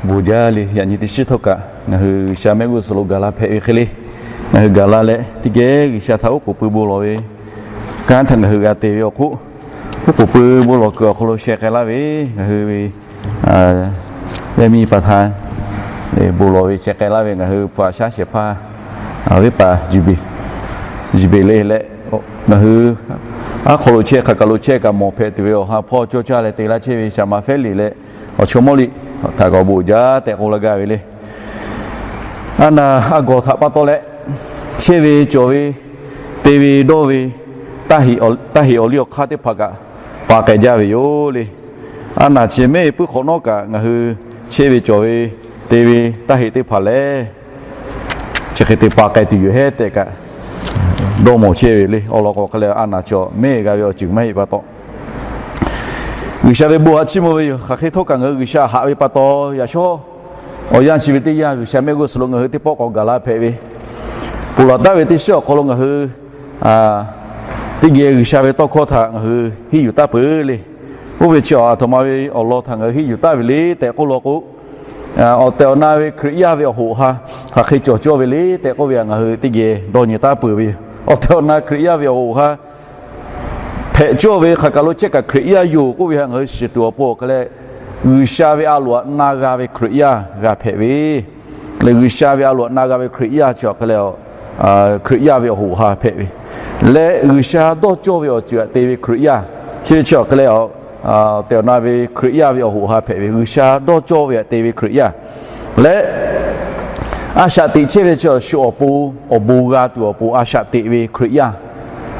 Bon jaˇ le. Yaꞈ nyi teˇ shiˉ htawˇ kaꞈ ngaˬ hui G'uiˬsha mehˆ g'uˇ suhˍ lo gaˬ la hpehꞈ ve hk'e le, ngaˬ hui gaˬ la leh teˇ geh G'uiˬsha htaꞈ oˉ k'oˍ pui bon lawˬ ve kanˉ htaꞈ ngaˬ hui g'a te ve awˬ hk'oˆ, oˉ k'oˍ pui bon lawˬ kuiˬ awˬ hk'aw lo sheh k'ai laˇ ve ngaˬ hui ve yaˇ miˇ pa htaˇ, bon lawˬ ve sheh k'ai laˇ ve ngaˬ hui hpu aꞈ shaˉ shehˍ hpaˇ venˇbaˆ Jiˍbeˍ le leh, ngaˬ hui aˉ hk'aw lo chehˇ hk'aˬ kaˬ lo chehˇ kaꞈ mawˬ hpehꞈ tuˬ ve awˬ ha hpawˇ cawˇ caˇ leh te laˇ chehˇ ve shaˍ ma Fehˉliꞈ leh awˬ chawˇ Mawˇliꞈ htaꞈ kaꞈ awˬ bon uiˍ jaˇ tehꞈ k'oˆ laˇ gaˇ ve le. Aˉ naˬ aˉ gawˬ htaꞈ pa taw leh, chehˇ ve cawˬ ve, te ve dawˇ ve, taˇ heꞈ awˬ liˇ awˬ hk'aˇ teˇ hpaˍ kaꞈ pa k'ai jaˇ ve yoˬ le. Aˉ naˬ chi mehˆ puiˉ hk'awꞈ nawˉ kaꞈ ngaˬ hui chehˇ ve cawˬ ve, te ve, taˇ heꞈ teˇ hpaˍ lehˬ, chi hk'e te pa k'ai tuˬ yoˬ hehˉ tehꞈ kaꞈ dawˇ mawˬ chehˇ ve le. Awˬ lawn k'o hk'e leh aˉ naˬ chaw mehˆ g'a ve awˬ ceuˬ maˇ heˆ pa taw, G'uiˬsha ve bon haꞈ chiˇ mvuh ve yoˬ. Hk'aˬ hk'e htawˇ kaꞈ ngaˬ hui G'uiˬsha haꞈ ve pa taw, yaꞈ shawˉ awˬ yanˇ chi ve teˇ yanˇ G'uiˬsha mehˆ g'uˇ suhˍ lo ngaˬ hui teˇ pawˆ k'awꞈ gaˬ la hpehꞈ ve, ponˬ laˬ taˍ ve teˇ shiˉ awˬ hk'aw lo ngaˬ hui teˇ geh G'uiˬsha ve tawˇ hkawˇ htaꞈ ngaˬ hui henˇ yuˬ taˍ peuˬ le. Oˇ ve chi aˬ htoꞈ ma ve awˬ lawn htaꞈ ngaˬ hui henˇ yuˬ taˍ ve le tehꞈ k'oˆ law k'o, awˬ tehˬ awˬ na ve Hkriꞈ yaˇ ve awˬ hoꞈ ha hk'aˬ hk'e cawˬ cawˇ ve le tehꞈ k'oˆ ve htaꞈ ngaˬ hui teˇ geh dawˇ nyi taˍ peuˬ ve yoˬ. Awˬ tehˬ awˬ na Hkriꞈ yaˇ ve awˬ hoꞈ ha hpehꞈ cawˇ ve hk'aˬ kaˬ lo chehˇ kaꞈ Hkriꞈ yaˇ yoˬ k'oˆ ve htaꞈ ngaˬ hui shiˍ tuˬ awˬ pon awˬ hk'e leh, G'uiˬsha ve a loˍ htaꞈ na g'a ve Hkriꞈ yaˇ g'a hpehꞈ ve, leh G'uiˬsha ve a loˍ htaꞈ na g'a ve Hkriꞈ yaˇ chi awˬ hk'e leh, Hkriꞈ yaˇ ve awˬ hoꞈ ha hpehꞈ ve, leh G'uiˬsha dawˇ cawˇ ve awˬ ceuˬ htaꞈ te ve Hkriꞈ yaˇ, chi ve chi awˬ hk'e leh, awˬ tehˬ awˬ na ve Hkriꞈ yaˇ ve awˬ hoꞈ ha hpehꞈ ve G'uiˬsha dawˇ cawˇ ve htaꞈ te ve Hkriꞈ yaˇ, leh a shaꞈ teꞈ chehˇ ve chi shu awˬ pon awˬ bon g'a tuˬ awˬ pon a shaꞈ teꞈ ve Hkriꞈ yaˇ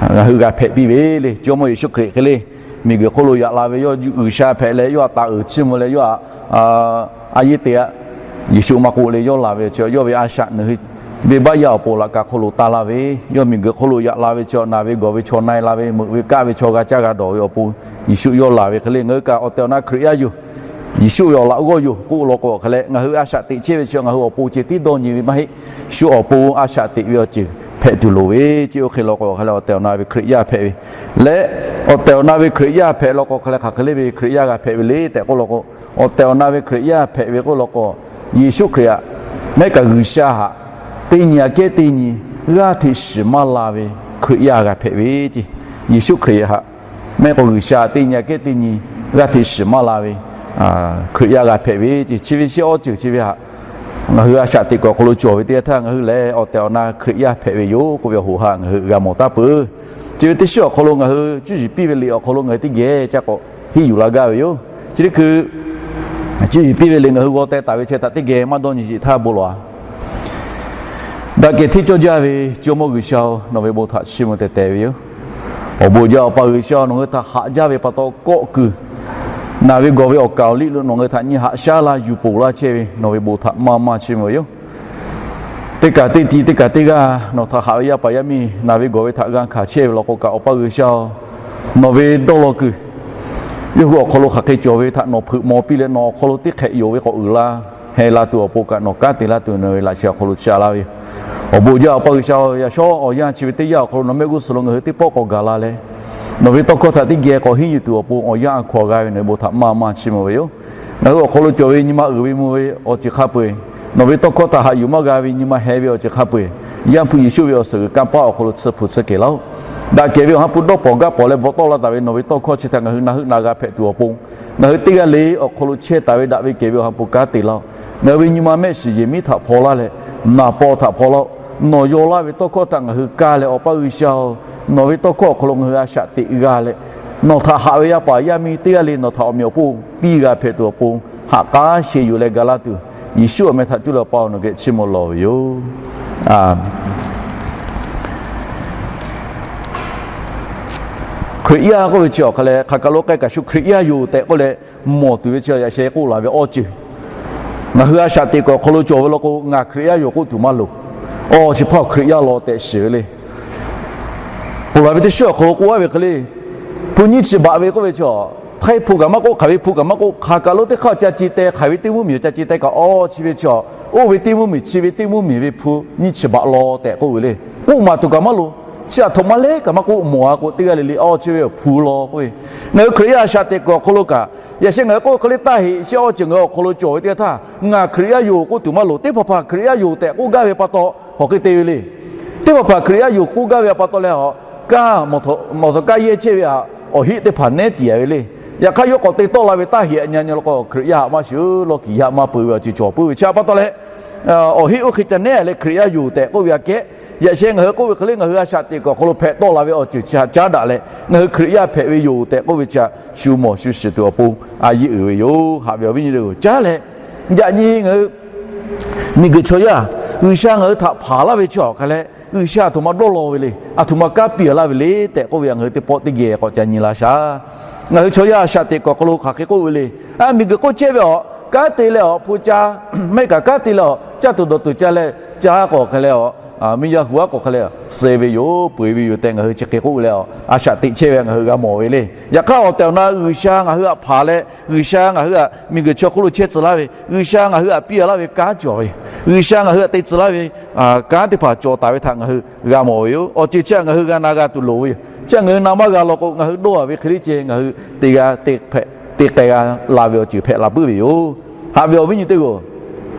ngaˬ hui g'a hpehꞈ piˇ ve le. Jawˇmawˇ Yeˍsuˆ Hkriꞈ hk'e le, miˬguiˬ hk'oˆ lo yaꞈ la ve yawˇ G'uiˬsha hpehꞈ leh yawˇ htaꞈ uiˍ chiˇ mvuh leh yawˇ htaꞈ a yeˇ te a, Yeˍsuˆ maˇ k'oˆ le, yawˇ laˬ ve chi yawˇ ve a shaꞈ ngaˬ hui venˇbaˆ yaˇ awˬ pon laꞈ ka hk'oˆ lo taˇ laˇ ve, yawˇ miˬguiˬ hk'oˆ lo yaꞈ la ve chi naˬ ve gawˬ ve chaw na-e la ve, meuꞈ ve kaˆ ve chaw g'a caˇ g'a dawˬ ve awˬ pon Yeˍsuˆ yawˇ laˬ ve hk'e le, ngaˬ hui kaꞈ awˬ tehˬ awˬ na Hkriꞈ yaˇ yoˬ. Yeˍsuˆ ve awˬ laꞈ g'awˇ yoˬ k'oˆ law k'o hk'e leh, ngaˬ hui a shaꞈ teꞈ chehˇ ve chi ngaˬ hui awˬ pon ceh tiˉ dawˇ nyi ve maˇ heˆ. Shu awˬ pon a shaꞈ teꞈ ve awˬ ceuˬ hpehꞈ tuˬ loˍ ve, chi oˇ hk'e law k'o hk'e leh awˬ tehˬ awˬ na ve Hkriꞈ yaˇ hpehꞈ ve, leh awˬ tehˬ awˬ na ve Hkriꞈ yaˇ hpehꞈ law k'o hk'e leh hk'aˬ hk'e le ve Hkriꞈ yaˇ g'a hpehꞈ ve le tehꞈ k'oˆ law k'o, awˬ tehˬ awˬ na ve Hkriꞈ yaˇ hpehꞈ ve k'oˆ law k'o, Yeˍsuˆ Hkriꞈ htaꞈ mehˆ kaꞈ G'uiˬsha htaꞈ teˇ nyi aꞈ kehˉ teˇ nyi g'aˇ hteꞈ shiˍ maˇ la ve Hkriꞈ yaˇ g'a hpehꞈ ve ce. Yeˍsuˆ Hkriꞈ htaꞈ mehˆ k'o G'uiˬsha teˇ nyi aꞈ kehˉ teˇ nyi g'aˇ hteꞈ shiˍ maˇ la ve Hkriꞈ yaˇ g'a hpehꞈ ve ce. Chi ve shehˆ awˬ ceuˬ chi ve htaꞈ ngaˬ hui a shaꞈ teꞈ kuiˬ awˬ hk'aw lo cawˬ ve teˇ yanˇ htaˇ ngaˬ hui lehˬ awˬ tehˬ awˬ na Hkriꞈ yaˇ hpehꞈ ve yoˬ k'oˆ ve awˬ hoꞈ ha ngaˬ hui g'a mawˬ taˍ peuˬ. Chi ve teˇ shiˉ awˬ hk'aw lo ngaˬ hui cuˇ yiˍ piˇ ve liꞈ awˬ hk'aw lo ngaˬ hui teˇ geh ca k'awꞈ henˇ yuˬ la gaˇ ve yoˬ. Chi teˇ hkui cuˇ yiˍ piˇ ve liꞈ ngaˬ hui g'aw teh taˍ ve chi htaꞈ teˇ geh maˇ dawˇ nyi sheˍ htaˇ bon lawˬ-a. Daꞈ kehˬ hteˇ cawˇ jaˇ ve Jawˇmawˇ G'uiˬsha-oˬ, nawˬ ve bon htaꞈ chiˇ mvuh teh teh ve yoˬ. Awˬ bon jaˇ Awˬ pa G'uiˬsha-oˬ, nawˬ hui htaꞈ haꞈ jaˇ ve pa taw kawˆ kuiˬ naˬ ve gawˬ ve awˬ kaˍ awˬ liˇ lo nawˬ hui htaꞈ nyi haꞈ shaˉ laˇ yuˬ ponˬ laˇ chehˇ ve nawˬ ve bon htaꞈ maˇ maˇ chiˇ mvuh ve yoˬ. Teˇ kaˬ teˇ ti teˇ kaˬ teˇ g'aˇ nawˬ htaꞈ haꞈ ve yaˇ paˍ yaˇ miˇ naˬ ve gawˬ ve htaꞈ g'a hkanˍ chehˇ ve law k'o kaꞈ Awˬ pa G'uiˬsha-oˬ, nawˬ ve dawˇ law kuiˬ yawˇ hui awˬ hk'aw lo hk'aˬ hk'e cawˬ ve htaꞈ nawˬ hpeuꞈ maw piˇ leh nawˬ awˬ hk'aw lo teˇ hk'ehꞈ yonˍ ve k'awꞈ uiˍ la heh la tuˬ awˬ pon kaꞈ nawˬ kanˉ te laˇ tuˬ nawˬ ve laꞈ sheh awˬ hk'aw lo ca laˇ ve yoˬ. Awˬ bon jaˇ Awˬ pa G'uiˬsha-oˬ, yaꞈ shawˉ awˬ yanˇ chi ve teˇ yanˇ awˬ hk'aw lo nawˬ mehˆ g'uˇ suhˍ lo ngaˬ hui teˇ pawˆ k'awꞈ gaˬ la leh, nawˬ ve tawˇ hkawˇ htaꞈ teˇ geh k'awꞈ henˇ yuˬ tuˬ awˬ pon awˬ yanˇ a hkaw-a g'a ve nawˬ ve bon htaꞈ maˇ maˇ chiˇ mvuh ve yoˬ. Ngaˬ hui awˬ hk'aw lo cawˬ ve nyi ma uiˍ ve mvuh ve awˬ ceuˬ hk'a peu-eˬ, nawˬ ve tawˇ hkawˇ htaꞈ haꞈ yuˬ maˇ g'a ve nyi ma heh ve awˬ ceuˬ hk'a peu-eˬ, Yaˇ hpu Yeˍsuˆ ve awˬ suhˍ g'uiˬ kanˇ paˆ awˬ hk'aw lo tsuhˇ hpu tsuhˇ kehˬ laˇ-oˆ. Daꞈ kehˬ ve Awˬ ha hpu dawˇ pawnˍ gaˇ pawnˍ leh bvuhꞈ tawˆ la taˍ ve nawˬ ve tawˇ hkawˇ chi htaꞈ ngaˬ hui na heuˆ na g'a hpehꞈ tuˬ awˬ pon, ngaˬ hui teˇ g'aˇ le awˬ hk'aw lo chehˇ taˍ ve daꞈ ve kehˬ ve Awˬ ha hpu kanˉ te laˇ-oˆ. Ngaˬ hui ve nyi ma mehˆ shiˍ yehˬ miˉ htaꞈ hpaw laˇ leh, naˍ paw htaꞈ hpaw laˇ-oˆ. Nawˬ yaw laˇ ve tawˇ hkawˇ htaꞈ ngaˬ hui kaˇ leh Awˬ pa G'uiˬsha-oˬ, nawˬ ve tawˇ hkawˇ awˬ hk'aw lo ngaˬ hui a shaꞈ teꞈ g'a leh, nawˬ htaꞈ haꞈ ve yaˇ paˍ yaˇ miˇ teˇ g'aˇ le nawˬ htaꞈ awˬ meꞈ awˬ hponˇ piˇ g'a hpehꞈ tuˬ awˬ pon, haꞈ k'aˉ sheh yuˬ leh ga laˇ tuˬ, Yeˍsuˆ awˬ meh htaꞈ cuˇ leh Awˬ pa-oˬ, nawˬ geh chiˇ mvuh lawˬ ve yoˬ. Hkriꞈ yaˇ k'oˆ ve chi awˬ hk'a leh hk'aˬ kaˬ lo k'ai kaꞈ shu Hkriꞈ yaˇ yoˬ tehꞈ k'oˆ leh mawˬ tuˬ ve chi yaꞈ sheh k'oˆ laˬ ve awˬ ceuˬ, ngaˬ hui a shaꞈ teꞈ kuiˬ awˬ hk'aw lo cawˬ ve law k'o ngaˬ Hkriꞈ yaˇ yoˬ k'oˆ tuˬ maˇ loˍ. Awˬ chi hpaˇ Hkriꞈ yaˇ law tehꞈ shiˍ ve le. Ponˬ laˬ ve teˇ shiˉ awˬ hk'aw lo k'oˆ laˇ ve hk'e le, hpu nyiˇ chi baꞈ ve k'oˆ ve chi, htaiˇ hpu kaꞈ maˇ k'oˆ, hk'aˬ ve hpu kaꞈ maˇ k'oˆ, hk'aˬ kaˬ lo teˇ hk'aˇ ca ci teh, hk'aˬ ve teˇ mvuhˇmiˬ ca ci teh kaꞈ awˬ chi ve chi, oˇ ve teˇ mvuhˇmiˬ chi ve teˇ mvuhˇmiˬ ve hpu nyiˇ chi baꞈ law tehꞈ k'oˆ ve le. K'oˆ maˍ tuˬ kaꞈ maˇ loˍ. Chi aˬ htoꞈ ma le kaꞈ maˇ k'oˆ, mawˬ-a k'o teˇ g'aˇ le le awˬ chi ve hpu law k'oˆ ve. Ngaˬ hui Hkriꞈ yaˇ a shaꞈ teꞈ kuiˬ awˬ hk'aw lo kaꞈ Yaꞈ sheh ngaˬ hui k'oˆ hk'e le, taˇ heꞈ shehˆ awˇ ceuˬ ngaˬ hui awˬ hk'aw lo cawˬ ve teˇ g'aˇ htaˇ, ngaˬ Hkriꞈ yaˇ yoˬ k'oˆ tuˬ maˇ loˍ. Teˇ hpaˍ hpaˍ Hkriꞈ yaˇ yoˬ tehꞈ k'oˆ gaˇ ve pa taw hk'aˬ hk'e te ve le. Teˇ hpaˍ hpaˍ Hkriꞈ yaˇ yoˬ k'oˆ gaˇ ve pa taw leh, a, kaˇ mawˬ htaꞈ kaˇ yehˇ chehˇ ve htaꞈ awˬ heˆ teˇ hpaˍ nehˉ tiˍ a ve le. Yaꞈ hk'aˇ yawˇ k'awꞈ te tawˆ la ve taˇ heꞈ nyi nyi law k'o, Hkriꞈ yaˇ haꞈ maˇ shuˍ, lawˇ kiˍ yaˇ maˇ peu ve awˬ ceuˬ cawˬ puiˉ ve chi pa taw leh, awˬ heˆ oˇ hk'e ca nehˉ leh Hkriꞈ yaˇ yoˬ tehꞈ k'oˆ ve aꞈ kehˉ, yaꞈ sheh ngaˬ hui k'oˆ ve hk'e le, ngaˬ hui a shaꞈ teꞈ kuiˬ awˬ hk'aw lo hpehꞈ tawˆ la ve awˬ ceuˬ chi htaꞈ caˉ daꞈ leh, ngaˬ hui Hkriꞈ yaˇ hpehꞈ ve yoˬ tehꞈ k'oˆ ve chi htaꞈ shu mawˬ shu shiˍ tuˬ awˬ pon a yeˇ uiˍ ve yoˬ. Haꞈ ve awˬ viˉ nyi teˇ hpaˍ-oˬ, caˉ leh, yaꞈ nyi ngaˬ hui miˬguiˬ chaw yaˇ G'uiˬsha ngaˬ hui htaꞈ hpanˍ laˇ ve chi awˬ hk'a leh, G'uiˬsha aˬ htoꞈ ma dawˇ law ve le, aˬ htoꞈ ma kanˉ piˇ laˇ ve le tehꞈ k'oˆ ve htaꞈ ngaˬ hui teˇ pawˆ teˇ geh k'awꞈ ca nyi la shaˍ. Ngaˬ hui chaw yaˇ a shaꞈ teꞈ kuiˬ awˬ hk'aw lo hk'aˬ hk'e k'oˆ ve le. A, miˬguiˬ hk'oˆ chehˇ ve awˬ kanˉ te leh awˬ hpu ca, maˇ heˆ kaꞈ kanˉ te leh awˬ caˇ tuˬ dawˬ tuˬ ca leh, caˇ k'awꞈ hk'e leh awˬ, miˇ yaˇ hu aˉ k'awꞈ hk'e leh suh ve yoˬ, peu eˬ ve yoˬ tehꞈ ngaˬ hui chi hk'e k'oˆ leh awˬ a shaꞈ teꞈ chehˇ ve ngaˬ hui g'a mawˬ ve le. Yaꞈ hk'aˇ awˬ tehˬ awˬ na G'uiˬsha ngaˬ hui htaꞈ hpanˍ leh, G'uiˬsha ngaˬ hui htaꞈ miˬguiˬ chaw hk'oˆ lo chehˇ tcuh laˇ ve, G'uiˬsha ngaˬ hui htaꞈ piˇ laˇ ve kanˉ cawˬ ve, G'uiˬsha ngaˬ hui htaꞈ te tcuh laˇ ve kanˉ teˇ hpaˍ cawˬ taˍ ve htaꞈ ngaˬ hui g'a mawˬ ve yoˬ. Awˬ ceuˬ chi htaꞈ ngaˬ hui g'a na g'a tuˬ loˍ ve yoˬ. Chi htaꞈ ngaˬ hui na maˇ g'a law k'o, ngaˬ hui dawˇ a ve hk'e le ceh ngaˬ hui te g'a te hpehꞈ, te k'ai g'a la ve awˬ ceuˬ hpehꞈ la puiˉ ve yoˬ. Haꞈ ve awˬ viˉ nyi teˇ hpaˍ-oˬ,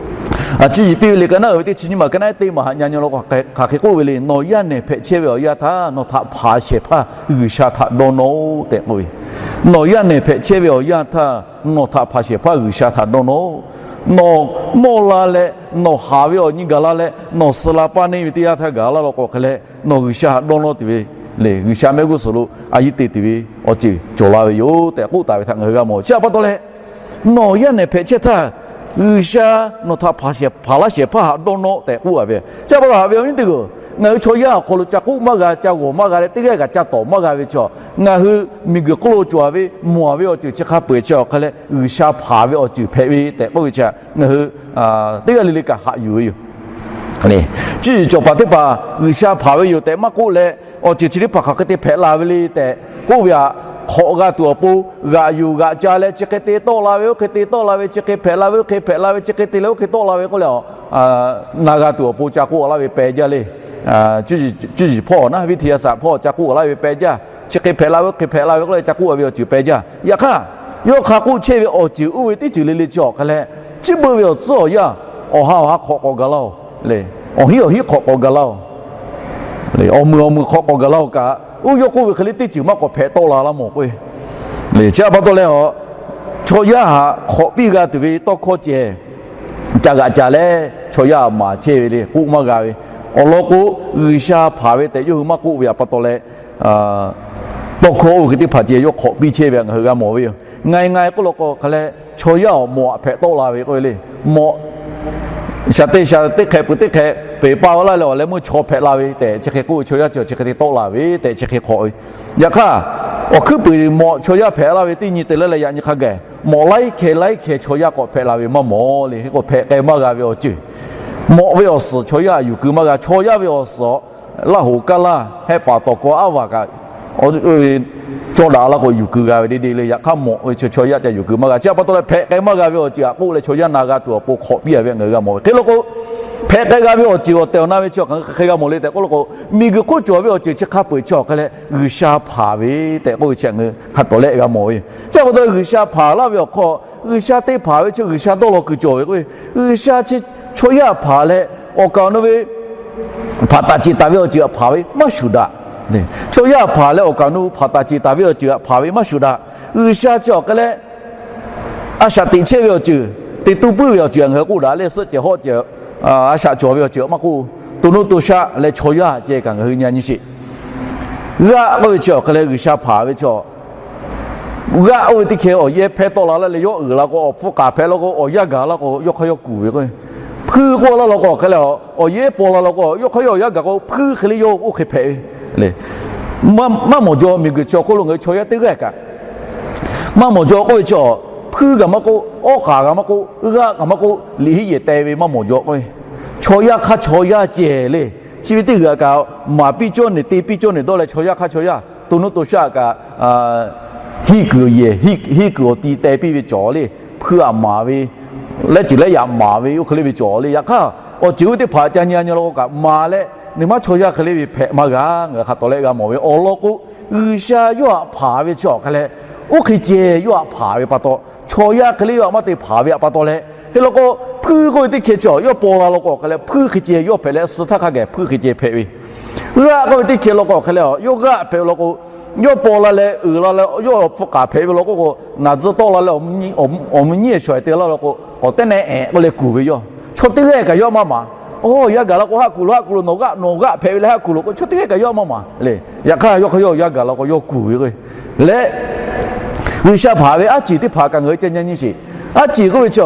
a, cuˇ yiˍ piˇ ve le, ka naˉ uiˍ ve teˇ chi nyiˇ maˬ ka naˉ teˇ maˬ haꞈ nyi nyi law k'o, hk'aˬ hk'e k'oˆ ve le, nawˬ yaˇ nehˬ hpehꞈ chehˇ ve awˬ yanˇ htaˇ nawˬ htaꞈ hpanˍ shehˍ hpaˇ G'uiˬsha htaꞈ dawˇ nawˇ-oˆ tehꞈ k'oˆ ve. Nawˬ yaˇ nehˬ hpehꞈ chehˇ ve awˬ yanˇ htaˇ nawˬ htaꞈ hpanˍ shehˍ hpaˇ G'uiˬsha htaꞈ dawˇ nawˇ-oˆ. Nawˬ mawˇ la leh nawˬ haˍ ve awˬ nyi gaˬ la leh nawˬ suh la paˇ neˇ ve teˇ yanˇ htaˇ gaˬ laˇ law k'o hk'e leh, nawˬ G'uiˬsha htaꞈ dawˇ nawˇ tuˬ ve le, G'uiˬsha mehˆ g'uˇ suhˍ lo a yeˇ te tuˬ ve awˬ ceuˬ cawˬ la ve yoˬ tehꞈ k'oˆ taˍ ve htaꞈ ngaˬ hui g'a mawˬ. Chi htaꞈ pa taw leh, nawˬ yaˇ nehˬ hpehꞈ chehˇ htaˇ, G'uiˬsha nawˬ htaꞈ hpanˍ shehˍ, hpanˍ laˇ shehˍ hpaˇ htaꞈ dawˇ nawˇ tehꞈ k'oˆ a ve. Chi htaꞈ pa taw haꞈ ve awˬ viˉ teˇ hpaˍ-oˬ, ngaˬ hui chaw yaˇ awˬ hk'aw lo ca k'oˆ maˇ g'a, ca g'awˬ maˇ g'a leh teˇ g'aˇ kaꞈ ca tawˍ maˇ g'a ve chaw, ngaˬ hui miˬguiˬ hk'oˆ lo cawˬ ve mawˬ ve awˬ ceuˬ chi hk'a peu-eˬ chi awˬ hk'a leh G'uiˬsha hpanˍ ve awˬ ceuˬ hpehꞈ ve tehꞈ k'oˆ ve chi ngaˬ hui teˇ g'aˇ le le kaꞈ haꞈ yuˬ ve yoˬ. Cuˇ yiˍ cawˬ paˍ teˇ hpaˍ G'uiˬsha hpanˍ ve yoˬ tehꞈ maˇ k'oˆ leh, awˬ ceuˬ chi teˇ hpaˍ hk'aˬ hk'e te hpehꞈ la ve le tehꞈ k'oˆ ve htaꞈ hk'awꞈ g'a tuˬ awˬ pon g'aꞈ yuˬ g'aꞈ ca leh, chi hk'e te tawˆ la ve, oˇ hk'e te tawˆ la ve, chi hk'e hpehꞈ la ve, oˇ hk'e hpehꞈ la ve, chi hk'e te leh oˇ hk'e tawˆ la ve k'oˆ leh, na g'a tuˬ awˬ pon ca k'oˆ laˇ ve peh jaˇ le. Cuˇ yiˍ hpawˇ naˉ, viˉ hti yaˇ saꞈ hpawˇ ca k'oˆ laˇ ve peh jaˇ. Chi hk'e hpehꞈ la ve, oˇ hk'e hpehꞈ la ve k'oˆ leh ca k'oˆ ve awˬ ceuˬ peh jaˇ. Yaꞈ hk'aˇ, yawˇ hk'a k'oˆ chehˇ ve awˬ ceuˬ oˇ ve teˇ ceuˬ le le chi awˬ hk'a leh, chi beuꞈ ve awˬ tcuhˉ awˬ yanˇ, awˬ ha awˬ ha hk'awꞈ k'awꞈ gaˬ laˇ-oˬ le, awˬ hinˉ awˬ hinˉ hk'awꞈ k'awꞈ gaˬ laˇ-oˬ le, awˬ meuˬ awˬ meuˬ hk'awꞈ k'awꞈ gaˬ laˇ-oˬ kaꞈ, oˇ yawˇ k'oˆ ve hk'e le teˇ ceuˬ maˇ k'awꞈ hpehꞈ tawˆ la laˇ mawˬ k'o, le chi htaꞈ pa taw leh, chaw yaˇ htaꞈ hk'awꞈ piˇ g'a tuˬ ve tawˇ hkawˇ ceh ca g'aꞈ ca leh, chaw yaˇ maˍ chehˇ ve le k'oˆ maˇ g'a ve. Awˬ lawn k'o, G'uiˬsha hpanˍ ve tehꞈ yawˇ hui maˇ k'oˆ ve htaꞈ pa taw leh, tawˇ hkawˇ oˇ ve hk'e teˇ hpaˍ ceh yawˇ hk'awꞈ piˇ chehˇ ve htaꞈ ngaˬ hui g'a mawˬ ve yoˬ. Nga nga k'oˆ law k'o hk'a leh, chaw yaˇ awˬ mawꞈ htaꞈ hpehꞈ tawˆ la ve k'oˆ ve le. Mawꞈ shaˍ te shaˍ teˇ hk'ehꞈ peuˬ teˇ hk'ehꞈ peˬ pa laˇ leh awˬ leh meuˇ chaw hpehꞈ la ve tehꞈ chi hk'e k'oˆ ve, chaw yaˇ chi chi hk'e te tawˆ la ve tehꞈ chi hk'e hk'awꞈ ve. Yaꞈ hk'aˇ, awˬ hkuiˉ puiˍ mawꞈ chaw yaˇ hpehꞈ la ve teˇ nyi te leh leh yaꞈ nyi hk'a gaˬ, mawꞈ laiˉ hkeh laiˉ hkeh chaw yaˇ k'awꞈ hpehꞈ la ve maˇ mawˬ le. Hk'e k'o hpehꞈ k'ai maˇ g'a ve awˬ ceuˬ, mawꞈ ve awˬ suhˍ chaw yaˇ yuˬ keu maˇ g'a. Chaw yaˇ ve awˬ suhˍ laˇ hoꞈ kaˇ laˇ hehˆ paˍ tawˍ kawˇ aˉ vaˬ kaꞈ caw daꞈ la k'o yuˬ keu g'a ve deˇ deˇ le. Yaꞈ hk'aˇ mawꞈ ve chaw yaˇ ca yuˬ keu maˇ g'a. Chi htaꞈ pa taw leh hpehꞈ k'ai maˇ g'a ve awˬ ceuˬ htaꞈ k'oˆ leh chaw yaˇ na g'a tuˬ awˬ pon hk'awꞈ piˇ a ve ngaˬ hui g'a mawˬ ve. Hk'e law k'o, hpehꞈ k'ai g'a ve awˬ ceuˬ awˬ tehˬ awˬ na ve chi hk'aˬ hk'e g'a mawˬ le tehꞈ k'oˆ law k'o, miˬguiˬ hk'oˆ cawˬ ve awˬ ceuˬ chi hk'a peu-eˬ chi awˬ hk'a leh G'uiˬsha hpanˍ ve tehꞈ k'oˆ ve chi ngaˬ hui hk'a tawˍ leh g'a mawˬ ve yoˬ. Chi htaꞈ pa taw leh G'uiˬsha hpanˍ laˇ ve awˬ hk'aw, G'uiˬsha te hpanˍ ve chi G'uiˬsha dawˇ law kuiˬ cawˬ ve k'o, G'uiˬsha chi chaw yaˇ hpanˍ leh awˬ kaˍ awˬ nu ve hpanˍ taˍ ceˬ taˍ ve awˬ ceuˬ htaꞈ hpanˍ ve maˇ shuˍ daꞈ. Chaw yaˇ hpanˍ leh awˬ kaˍ awˬ nu hpanˍ taˍ ceˬ taˍ ve awˬ ceuˬ htaꞈ hpanˍ ve maˇ shuˍ daꞈ. G'uiˬsha chi awˬ hk'a leh a shaꞈ teꞈ chehˇ ve awˬ ceuˬ, te tuˇ puiˉ ve awˬ ceuˬ htaꞈ ngaˬ hui k'oˆ daꞈ leh suhˆ cehˬ hawˆ cehˬ a shaꞈ cawˬ ve awˬ ceuˬ maˇ k'oˆ, to nuˇ to shaˆ leh chaw yaˇ ceh kaꞈ ngaˬ hui nyi nyi sheˍ. G'aˆ k'oˆ ve chi awˬ hk'a leh G'uiˬsha hpanˍ ve chaw g'aˆ oˇ ve teˇ hkeh awˬ yehˇ hpehˇ tawˆ la laˇ leh yawˇ uiˍ la k'o, awˬ hpfuhˇ k'aˍ hpehꞈ law k'o, awˬ yanˇ gaˬ laˇ k'o, yawˇ hk'aˇ yawˇ kuˬ ve k'o, hpuiˇ k'oˆ laˇ law k'o, awˬ hk'e leh awˬ yehˇ paw la law k'o, yawˇ hk'aˇ yawˇ awˬ yanˇ gaˬ k'o, hpuiˇ hk'e le yawˇ oˇ hk'e hpehꞈ ve le. Maˇ mawˬ jaw, miˬguiˬ chi awˬ hk'oˆ lo ngaˬ hui chaw yaˇ teˇ g'aˇ kaꞈ maˇ mawˬ jaw k'oˆ ve chi, hpuiˇ kaꞈ maˇ k'oˆ, awˉ k'aˍ kaꞈ maˇ k'oˆ, g'aˆ kaꞈ maˇ k'oˆ, liꞈ hiˉ yehˬ teh ve maˇ mawˬ jaw k'oˆ ve. Chaw yaˇ hk'aˇ chaw yaˇ ceh le. Chi ve teˇ g'aˇ kaꞈ maˍ piˇ cawˇ ne te piˇ cawˇ ne dawˇ leh chaw yaˇ hk'aˇ chaw yaˇ to nuˇ to shaˆ kaꞈ hiˇ kuiˬ awˬ yehˬ, hiˇ kuiˬ awˬ ti teh piˇ ve cawˬ le. Hpuiˇ htaꞈ maˍ ve, lehˉ ceuˬ lehˉ yaꞈ maˍ ve oˇ hk'e le ve cawˬ le. Yaꞈ hk'aˇ, awˬ ceuˬ oˇ teˇ hpaˍ ca nyi a nyi law k'o kaꞈ maˍ leh, nawˬ maˇ chaw yaˇ hk'e le ve hpehꞈ maˇ g'a. Ngaˬ hui hk'a tawˍ leh g'a mawˬ ve awˬ lawn k'o, G'uiˬsha yawˇ htaꞈ hpanˍ ve chi awˬ hk'a leh, oˇ hk'e ceh yawˇ htaꞈ hpanˍ ve pa taw, chaw yaˇ hk'e le yawˇ htaꞈ maˇ te hpanˍ ve pa taw leh, hk'e law k'o, hpuiˇ k'oˆ ve teˇ hkeh chi yawˇ paw la law k'o hk'e leh, hpuiˇ hk'e ceh yawˇ hpehꞈ leh, suh htaˇ hk'a geh hpuiˇ hk'e ceh hpehꞈ ve. G'aˆ k'oˆ ve teˇ hkeh law k'o hk'e leh, yawˇ g'aˆ hpehꞈ ve law k'o, yawˇ paw la leh uiˍ la leh yawˇ hpu k'aˍ hpehꞈ ve law k'o, naˬ tcuh tawˆ la leh awˬ mvuhˇ nyi-e shawˍ te laˇ law k'o, k'awꞈ tehˉ nehˉ eˍ k'oˆ leh kuˬ ve yawˇ. Chaw teˇ g'aˇ kaꞈ yawˇ maˇ maˍ. Oˇ, yaˇ gaˬ la k'o haˆ kuˬ lo, haˆ kuˬ lo, nawˬ g'aˆ nawˬ g'aˆ hpehꞈ ve leh haˆ kuˬ lo k'o, chaw teˇ g'aˇ kaꞈ yawˇ maˇ maˍ le. Yaꞈ hk'aˇ yawˇ hk'aˇ yawˇ yaˇ gaˬ la k'o yawˇ kuˬ ve k'o leh, G'uiˬsha hpanˍ ve aˉ ceˬ teˇ hpaˍ kaꞈ ngaˬ hui ca nyi nyi sheˍ. Aˉ ceˬ k'oˆ ve chi,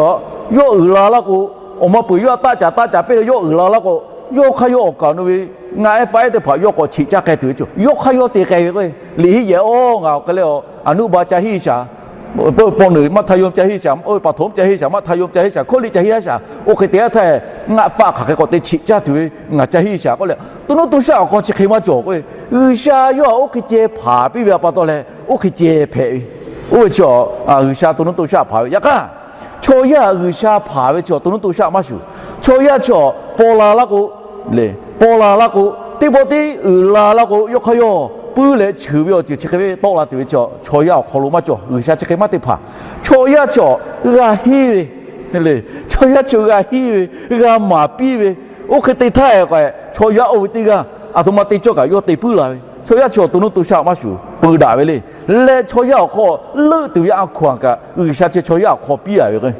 yawˇ uiˍ la laˇ k'o, awˬ ma peuˬ yawˇ htaꞈ taˆ caˍ taˆ caˍ piˇ leh yawˇ uiˍ la laˇ k'o, yawˇ hk'aˇ yawˇ awˬ kaˍ awˬ nu ve ngaˆ ehˉ faˉ ehˉ teˇ hpaˍ yawˇ k'awꞈ cheꞈ caˇ k'ai tuˬ ve chi, yawˇ hk'aˇ yawˇ te k'ai ve k'o, liꞈ henˇ yehˬ oˇ ngaˬ awˬ hk'e leh, aˬ nuˇ ba ca henˇ shaˍ, paw nawˬ maˇ htaˇ yawˇ ca henˇ shaˍ, paˍ htoꞈ ca henˇ shaˍ, maˇ htaˇ yawˇ ca henˇ shaˍ, hkawˇ liˇ ca henˇ shaˍ, oˇ hk'e te aˉ htaˇ, ngaˆ faˆ hk'aˬ hk'e k'awꞈ te cheꞈ caˇ tuˬ ve ngaˬ ca henˇ shaˍ k'oˆ leh, to nuˇ to shaˆ awˬ hk'aw chi hk'e maˇ cawˬ k'o, G'uiˬsha yawˇ htaꞈ oˇ hk'e ceh hpanˍ piˇ ve pa taw leh, oˇ hk'e ceh hpehꞈ ve. Oˇ ve chi, G'uiˬsha to nuˇ to shaˆ hpanˍ ve. Yaꞈ hk'aˇ, chaw yaˇ G'uiˬsha hpanˍ ve chi to nuˇ to shaˆ maˇ shuˍ. Chaw yaˇ chi paw la laˇ k'o, le, paw la laˇ k'o, teˇ pawˆ tiˉ uiˍ la laˇ k'o, yawˇ hk'aˇ yawˇ puiˉ leh cheuˬ ve awˬ ceuˬ chi hk'e ve tawˆ la tuˬ ve chi, chaw yaˇ awˬ hk'aw lo maˇ cawˬ. G'uiˬsha chi hk'e maˇ te hpanˍ. Chaw yaˇ chi g'a henˇ ve le. Chaw yaˇ chi g'a henˇ ve, g'a maˍ piˇ ve, oˇ hk'e te htaˇ k'o, chaw yaˇ oˇ ve teˇ g'aˇ aˬ htoꞈ ma te cawˇ kaꞈ yawˇ te puiˉ la ve. Chaw yaˇ chi to nuˇ to shaˆ maˇ shuˍ, peu daꞈ ve le. Leh chaw yaˇ awˬ hk'aw leuˆ tuˬ ve a hkaw-anˬ kaꞈ G'uiˬsha chi chaw yaˇ awˬ hk'aw piˇ a ve k'o,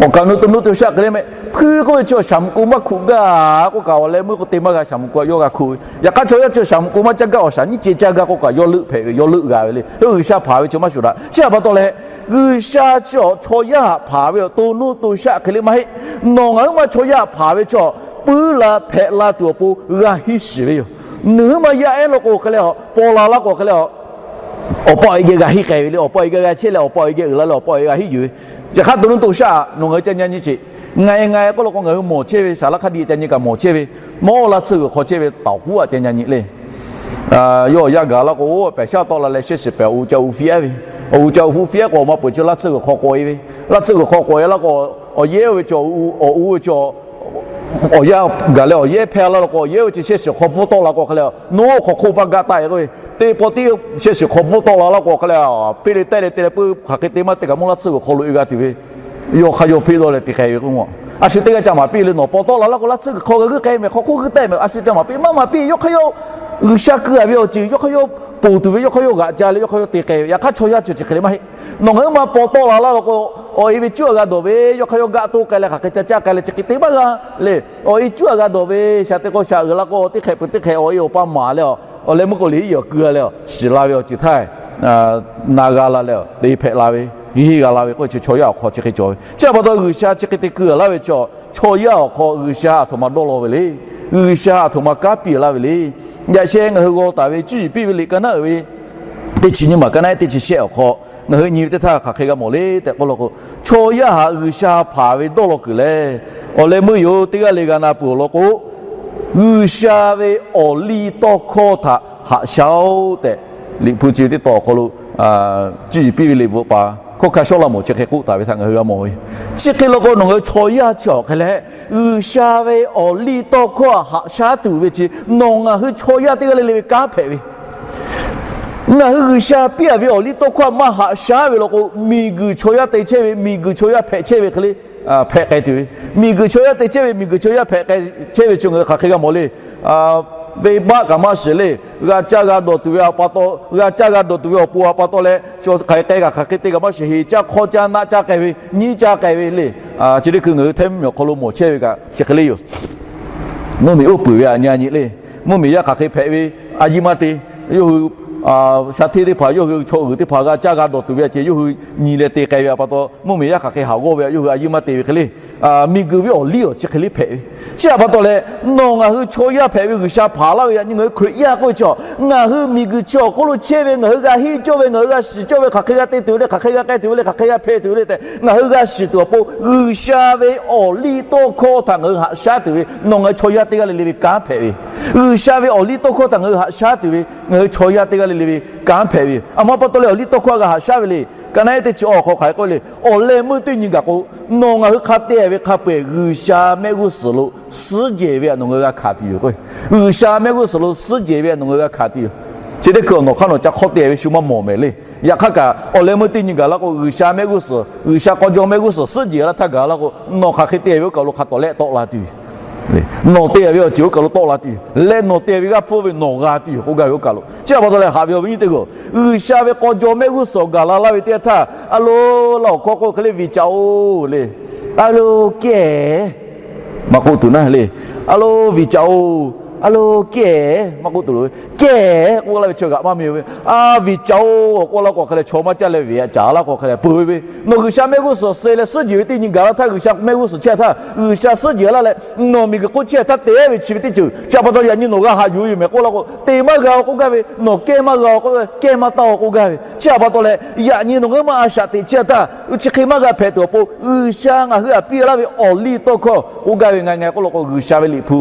awˬ kaˍ awˬ nu to nuˇ to shaˆ hk'e le mehˆ. Hpuiˇ k'oˆ ve chi shaˍ muꞈ k'o maˇ hkuꞈ gaˇ k'oˆ kaꞈ, awˬ leh meuˇ k'o te maˇ g'a shaˍ muꞈ k'o yawˇ g'a hkuꞈ ve. Yaꞈ hk'aˇ chaw yaˇ chi shaˍ muꞈ k'o maˇ caˇ gaˇ, awˬ shaˍ nyiˇ ceh caˇ gaˇ k'oˆ kaꞈ yawˇ leuˆ hpehꞈ ve, yawˇ leuˆ g'a ve le. Oˇ G'uiˬsha hpanˍ ve chi maˇ shuˍ daꞈ. Chi htaꞈ pa taw leh, G'uiˬsha chi chaw yaˇ htaꞈ hpanˍ ve awˬ to nuˇ to shaˆ hk'e le maˇ heˆ. Nawˬ ngaˬ huiˉ ma chaw yaˇ htaꞈ hpanˍ ve chi puiˉ la hpehꞈ la tuˬ awˬ pon g'a henˇ shiˍ ve yoˬ. Nawˬ huiˉ ma yaˇ ehˉ law k'o hk'e le, paw la laˇ k'o hk'e le, awˬ pa awˬ e geh g'a henˇ k'ai ve le. Awˬ pa awˬ e geh g'a chehˇ leh awˬ pa awˬ e geh uiˍ la leh awˬ pa awˬ e g'a henˇ yuˬ ve. Yaꞈ hk'aˇ to nuˇ to shaˆ nawˬ ngaˬ hui ca nyi nyi sheˍ. Ngaˬ e ngaˬ e k'oˆ law k'o ngaˬ hui mawˬ chehˇ ve, saˍ laꞈ hk'a diˇ ca nyi kaꞈ mawˬ chehˇ ve, mawˇ laˇ tsuhˇ g'uiˬ hk'aw chehˇ ve taoˍ k'uˉ aꞈ ca nyi nyi le. Yawˇ yaˇ gaˬ laˇ k'o, pehˬ shaˉ tawˆ la leh shehˇ shiˍ pehˬ awˬ u ca u fiˉ-eˉ ve, awˬ u ca u hu fiˉ-eˉ k'o, awˬ ma peuˬ chi laˇ tsuhˇ g'uiˬ hk'aw k'awꞈ e ve, laˇ tsuhˇ g'uiˬ hk'aw k'awꞈ e laˇ k'o, awˬ yehˉ oˇ ve chi awˬ u ve chi awˬ yaˇ gaˬ leh awˬ yehˉ hpehˇ laˇ law k'o, awˬ yehˉ oˇ ve chi shehˇ shiˍ hk'aw bvuhˇ tawˆ la k'o hk'e le, nawˬ hk'aˬ hk'oˆ paˇ gaˇ taˆ-e k'oˆ ve, teˇ pawˆ tiˉ shehˇ shiˍ hk'aw bvuhˇ tawˆ la laˇ k'o hk'e le, peˇ le tehˇ le te leh peuˬ hk'aˬ hk'e te maˇ te kaꞈ mawˇ laˇ tsuhˇ g'uiˬ hk'aw lo e g'a tuˬ ve, yawˇ hk'aˇ yawˇ hpeˇ dawˇ leh te k'ai ve k'o, a shu teˇ g'aˇ ca maˍ piˇ le, nawˬ paw tawˆ la laˇ k'o laˇ tsuhˇ g'uiˬ hk'aw g'a g'uiˇ k'ai mehˍ, hk'aˬ hk'oˆ g'uiˇ taˆ-e mehˍ, a shu ca maˍ piˇ maˇ maˍ piˇ, yawˇ hk'aˇ yawˇ G'uiˬsha keu-a ve awˬ ceuˬ yawˇ hk'aˇ yawˇ ponˬ tuˬ ve, yawˇ hk'aˇ yawˇ g'aꞈ ca leh yawˇ hk'aˇ yawˇ te k'ai ve. Yaꞈ hk'aˇ chaw yaˇ chi chi hk'e le maˇ heˆ. Nawˬ ngaˬ huiˉ ma paw tawˆ la laˇ law k'o, awˬ e ve cuˉ-a g'a dawˬ ve, yawˇ hk'aˇ yawˇ gaˆ toˇ k'ai leh hk'aˬ hk'e ca caˇ k'ai leh chi hk'e te maˇ g'a le. Awˬ e cuˉ-a g'a dawˬ ve, shaˍ te k'o shaˍ uiˍ la k'o teˇ hk'ehꞈ peuˬ teˇ hk'ehꞈ awˬ e awˬ pa maˍ leh, awˬ leh meuˇ k'o liꞈ henˇ yehˬ awˬ keu-a leh, shiˍ la ve awˬ ceuˬ htaˇ na g'a la leh te hpehꞈ la ve, henˇ g'a la ve k'oˆ ve chi chaw yaˇ awˬ hk'aw chi hk'e cawˬ ve. Chi htaꞈ pa taw G'uiˬsha chi hk'e te keu-a laˇ ve chi, chaw yaˇ awˬ hk'aw G'uiˬsha aˬ htoꞈ ma dawˇ law ve le. G'uiˬsha aˬ htoꞈ ma kanˉ piˇ laˇ ve le. Yaꞈ sheh ngaˬ hui g'aw taˍ ve cuˇ yiˍ piˇ ve liꞈ ka naˉ uiˍ ve teˇ chi nyiˇ maˬ ka naˉ ehˉ teˇ chi shehˆ awˬ hk'aw, ngaˬ hui nyi ve teˇ htaˇ hk'aˬ hk'e g'a mawˬ le tehꞈ k'oˆ law k'o, chaw yaˇ htaꞈ G'uiˬsha hpanˍ ve dawˇ law kuiˬ lehˬ, awˬ leh meuˇ yoˬ teˇ g'aˇ le g'a na peuˬ awˬ lawn k'o, G'uiˬsha ve awˬliˇtawˇhkawˇ htaꞈ haꞈ shaˉ-oˆ tehꞈ, Liꞈ hpu chi teˇ tawn awˬ hk'aw lo cuˇ yiˍ piˇ ve liꞈ bvuhꞈ paˍ hkawˇ hkanˇ Sawˉlaꞈmonˍ chi hk'e k'oˆ taˍ ve htaꞈ ngaˬ hui g'a mawˬ ve. Chi hk'e law k'o nawˬ ngaˬ hui chaw yaˇ chi awˬ hk'e leh, G'uiˬsha ve awˬliˇtawˇhkawˇ htaꞈ haꞈ shaˉ tuˬ ve chi, nawˬ ngaˬ hui chaw yaˇ teˇ g'aˇ le le ve kanˉ hpehꞈ ve. Ngaˬ hui G'uiˬsha piˇ-a ve awˬliˇtawˇhkawˇ maˇ haꞈ shaˉ ve law k'o, miˬguiˬ chaw yaˇ te chehˇ ve, miˬguiˬ chaw yaˇ hpehꞈ chehˇ ve hk'e le, hpehꞈ k'ai tuˬ ve, miˬguiˬ chaw yaˇ te chehˇ ve, miˬguiˬ chaw yaˇ hpehꞈ k'ai chehˇ ve chi ngaˬ hui hk'aˬ hk'e g'a mawˬ le. Venˇbaˆ kaꞈ maˇ shiˍ le. G'a caˇ g'a dawˬ tuˬ ve awˬ pa taw, g'a caˇ g'a dawˬ tuˬ ve awˬ pon awˬ pa taw leh, hk'aˬ hk'e k'ai kaꞈ hk'aˬ hk'e te kaꞈ maˇ shiˍ, heˍ caˇ hk'aw caˇ naˆ caˇ k'ai ve, nyiˇ caˇ k'ai ve le. Chi teˇ hkui ngaˬ hui hteˇ mvuhˇmiˬ awˬ hk'aw lo mawˬ chehˇ ve kaꞈ chi hk'e le yoˬ. Mvuhˇmiˬ uˉ peunˍ ve aꞈ nyi a nyi le. Mvuhˇmiˬ yaˇ hk'aˬ hk'e hpehꞈ ve, a yiˇ maˇ te. Yawˇ hui sha hteˇ teˇ hpaˍ, yawˇ hui chaw g'uiˬ teˇ hpaˍ g'a caˇ g'a dawˬ tuˬ ve aꞈ ceh yawˇ hui nyi leh te k'ai ve awˬ pa taw, mvuhˇmiˬ yaˇ hk'aˬ hk'e haꞈ g'awˇ ve aꞈ yawˇ hui a yiˇ maˇ te ve hk'e le. Miˬguiˬ ve awˬ liˇ awˬ chi hk'e le hpehꞈ ve. Chi htaꞈ pa taw leh, nawˬ ngaˬ hui chaw yaˇ hpehꞈ ve G'uiˬsha hpanˍ laˇ ve aꞈ nyi ngaˬ hui Hkriꞈ yaˇ k'oˆ ve chi, ngaˬ hui miˬguiˬ chi awˬ hk'oˆ lo chehˇ ve, ngaˬ hui g'a henˇ cawˇ ve, ngaˬ hui g'a shiˍ cawˇ ve, hk'aˬ hk'e g'a te tuˬ ve le, hk'aˬ hk'e g'a k'ai tuˬ ve le, hk'aˬ hk'e g'a hpehꞈ tuˬ ve le tehꞈ ngaˬ hui g'a shiˍ tuˬ awˬ pon, G'uiˬsha ve awˬliˇtawˇhkawˇ htaꞈ ngaˬ hui haꞈ shaˉ tuˬ ve, nawˬ ngaˬ hui chaw yaˇ teˇ g'aˇ le le ve kanˉ hpehꞈ ve. G'uiˬsha ve awˬliˇtawˇhkawˇ htaꞈ ngaˬ hui haꞈ shaˉ tuˬ ve, ngaˬ hui chaw yaˇ teˇ g'aˇ le le ve kanˉ hpehꞈ ve yoˬ. Aˬ ma pa taw leh awˬliˇtawˇhkawˇ g'a haꞈ shaˉ ve le. Ka naˆ ehˉ teˇ chi awˬ hk'aw hk'aˬ hk'e k'oˆ le, awˬ leh meuˇ teˇ nyi gaˬ k'o, nawˬ ngaˬ hui hk'a te ve hk'a peu-eˬ G'uiˬsha mehˆ g'uˇ suhˍ lo suhˉ jehˬ ve aꞈ nawˬ ngaˬ hui g'a hkanˍ tuˬ yoˬ k'o, G'uiˬsha mehˆ g'uˇ suhˍ lo suhˉ jehˬ ve aꞈ nawˬ ngaˬ hui g'a hkanˍ tuˬ yoˬ. Chi teˇ hkui awˬ nawˬ hk'aˇ nawˬ ca hk'awˇ te ve shu maˇ mawˬ mehˍ le. Yaꞈ hk'aˇ kaꞈ awˬ leh meuˇ teˇ nyi gaˬ la k'o, G'uiˬsha mehˆ g'uˇ suhˍ, G'uiˬsha k'aw jaw mehˆ g'uˇ suhˍ suhˉ jeˬ laˇ htaˇ gaˬ la k'o, nawˬ hk'aˬ hk'e te ve oˇ kaˬ lo hk'a tawˍ lehˆ tawˆ la tuˬ yoˬ. Nawˬ te ve awˬ ceuˬ oˇ kaˬ lo tawˆ la tuˬ yoˬ. Leh nawˬ te ve g'aˇ hpfuhˇ ve nawˬ g'a tuˬ yoˬ k'oˆ gaˇ ve oˇ kaˬ lo. Chi a pa taw leh haꞈ ve awˬ viˉ nyi teˇ g'aˇ, G'uiˬsha ve k'aw jaw mehˆ g'uˇ suhˍ gaˬ la laˇ ve teˇ yanˇ htaˇ, a lo laˇ awˬ hkawˇ k'oˆ hk'e le, viˬ caꞈ-oˬ le, a lo kehˬ maˇ k'oˆ tuˬ naˉ le. A lo viˬ caꞈ-oˬ, a lo kehˬ maˇ k'oˆ tuˬ loˍ ve, kehˬ k'oˆ laˇ ve chi g'aꞈ maˇ mi-o ve. A, viˬ caꞈ-oˬ k'oˆ laˇ k'o hk'e leh chaw maˇ caˇ leh viˬ aꞈ caˍ laˇ k'o hk'e leh peuˬ ve. Nawˬ G'uiˬsha mehˆ g'uˇ suhˍ suh leh suhˉ jeˬ ve teˇ nyi gaˬ laˇ htaˇ, G'uiˬsha mehˆ g'uˇ suhˍ chehˇ htaˇ G'uiˬsha suhˉ jeˬ laˇ leh, nawˬ miˬguiˬ hk'oˆ chehˇ htaˇ te ve chi ve teˇ ceuˬ chi a pa taw yaꞈ nyi nawˬ g'a haꞈ yuˬ ve yoˬ mehˍ k'oˆ laˇ k'o, te maˇ g'a-o k'oˆ gaˇ ve, nawˬ kehˇ maˇ g'a-o k'oˆ ve, kehˇ maˇ taˇ-o k'oˆ gaˇ ve. Chi a pa taw leh yaꞈ nyi nawˬ ngaˬ hui maˇ a shaꞈ teꞈ chehˇ htaˇ, chi hk'e maˇ g'a hpehꞈ tuˬ awˬ pon G'uiˬsha ngaˬ hui htaꞈ piˇ laˇ ve awˬ liˇ tawˇ hkawˇ k'oˆ gaˇ ve ngaˬ ngaˬ k'oˆ law k'o, G'uiˬsha ve liꞈ hpu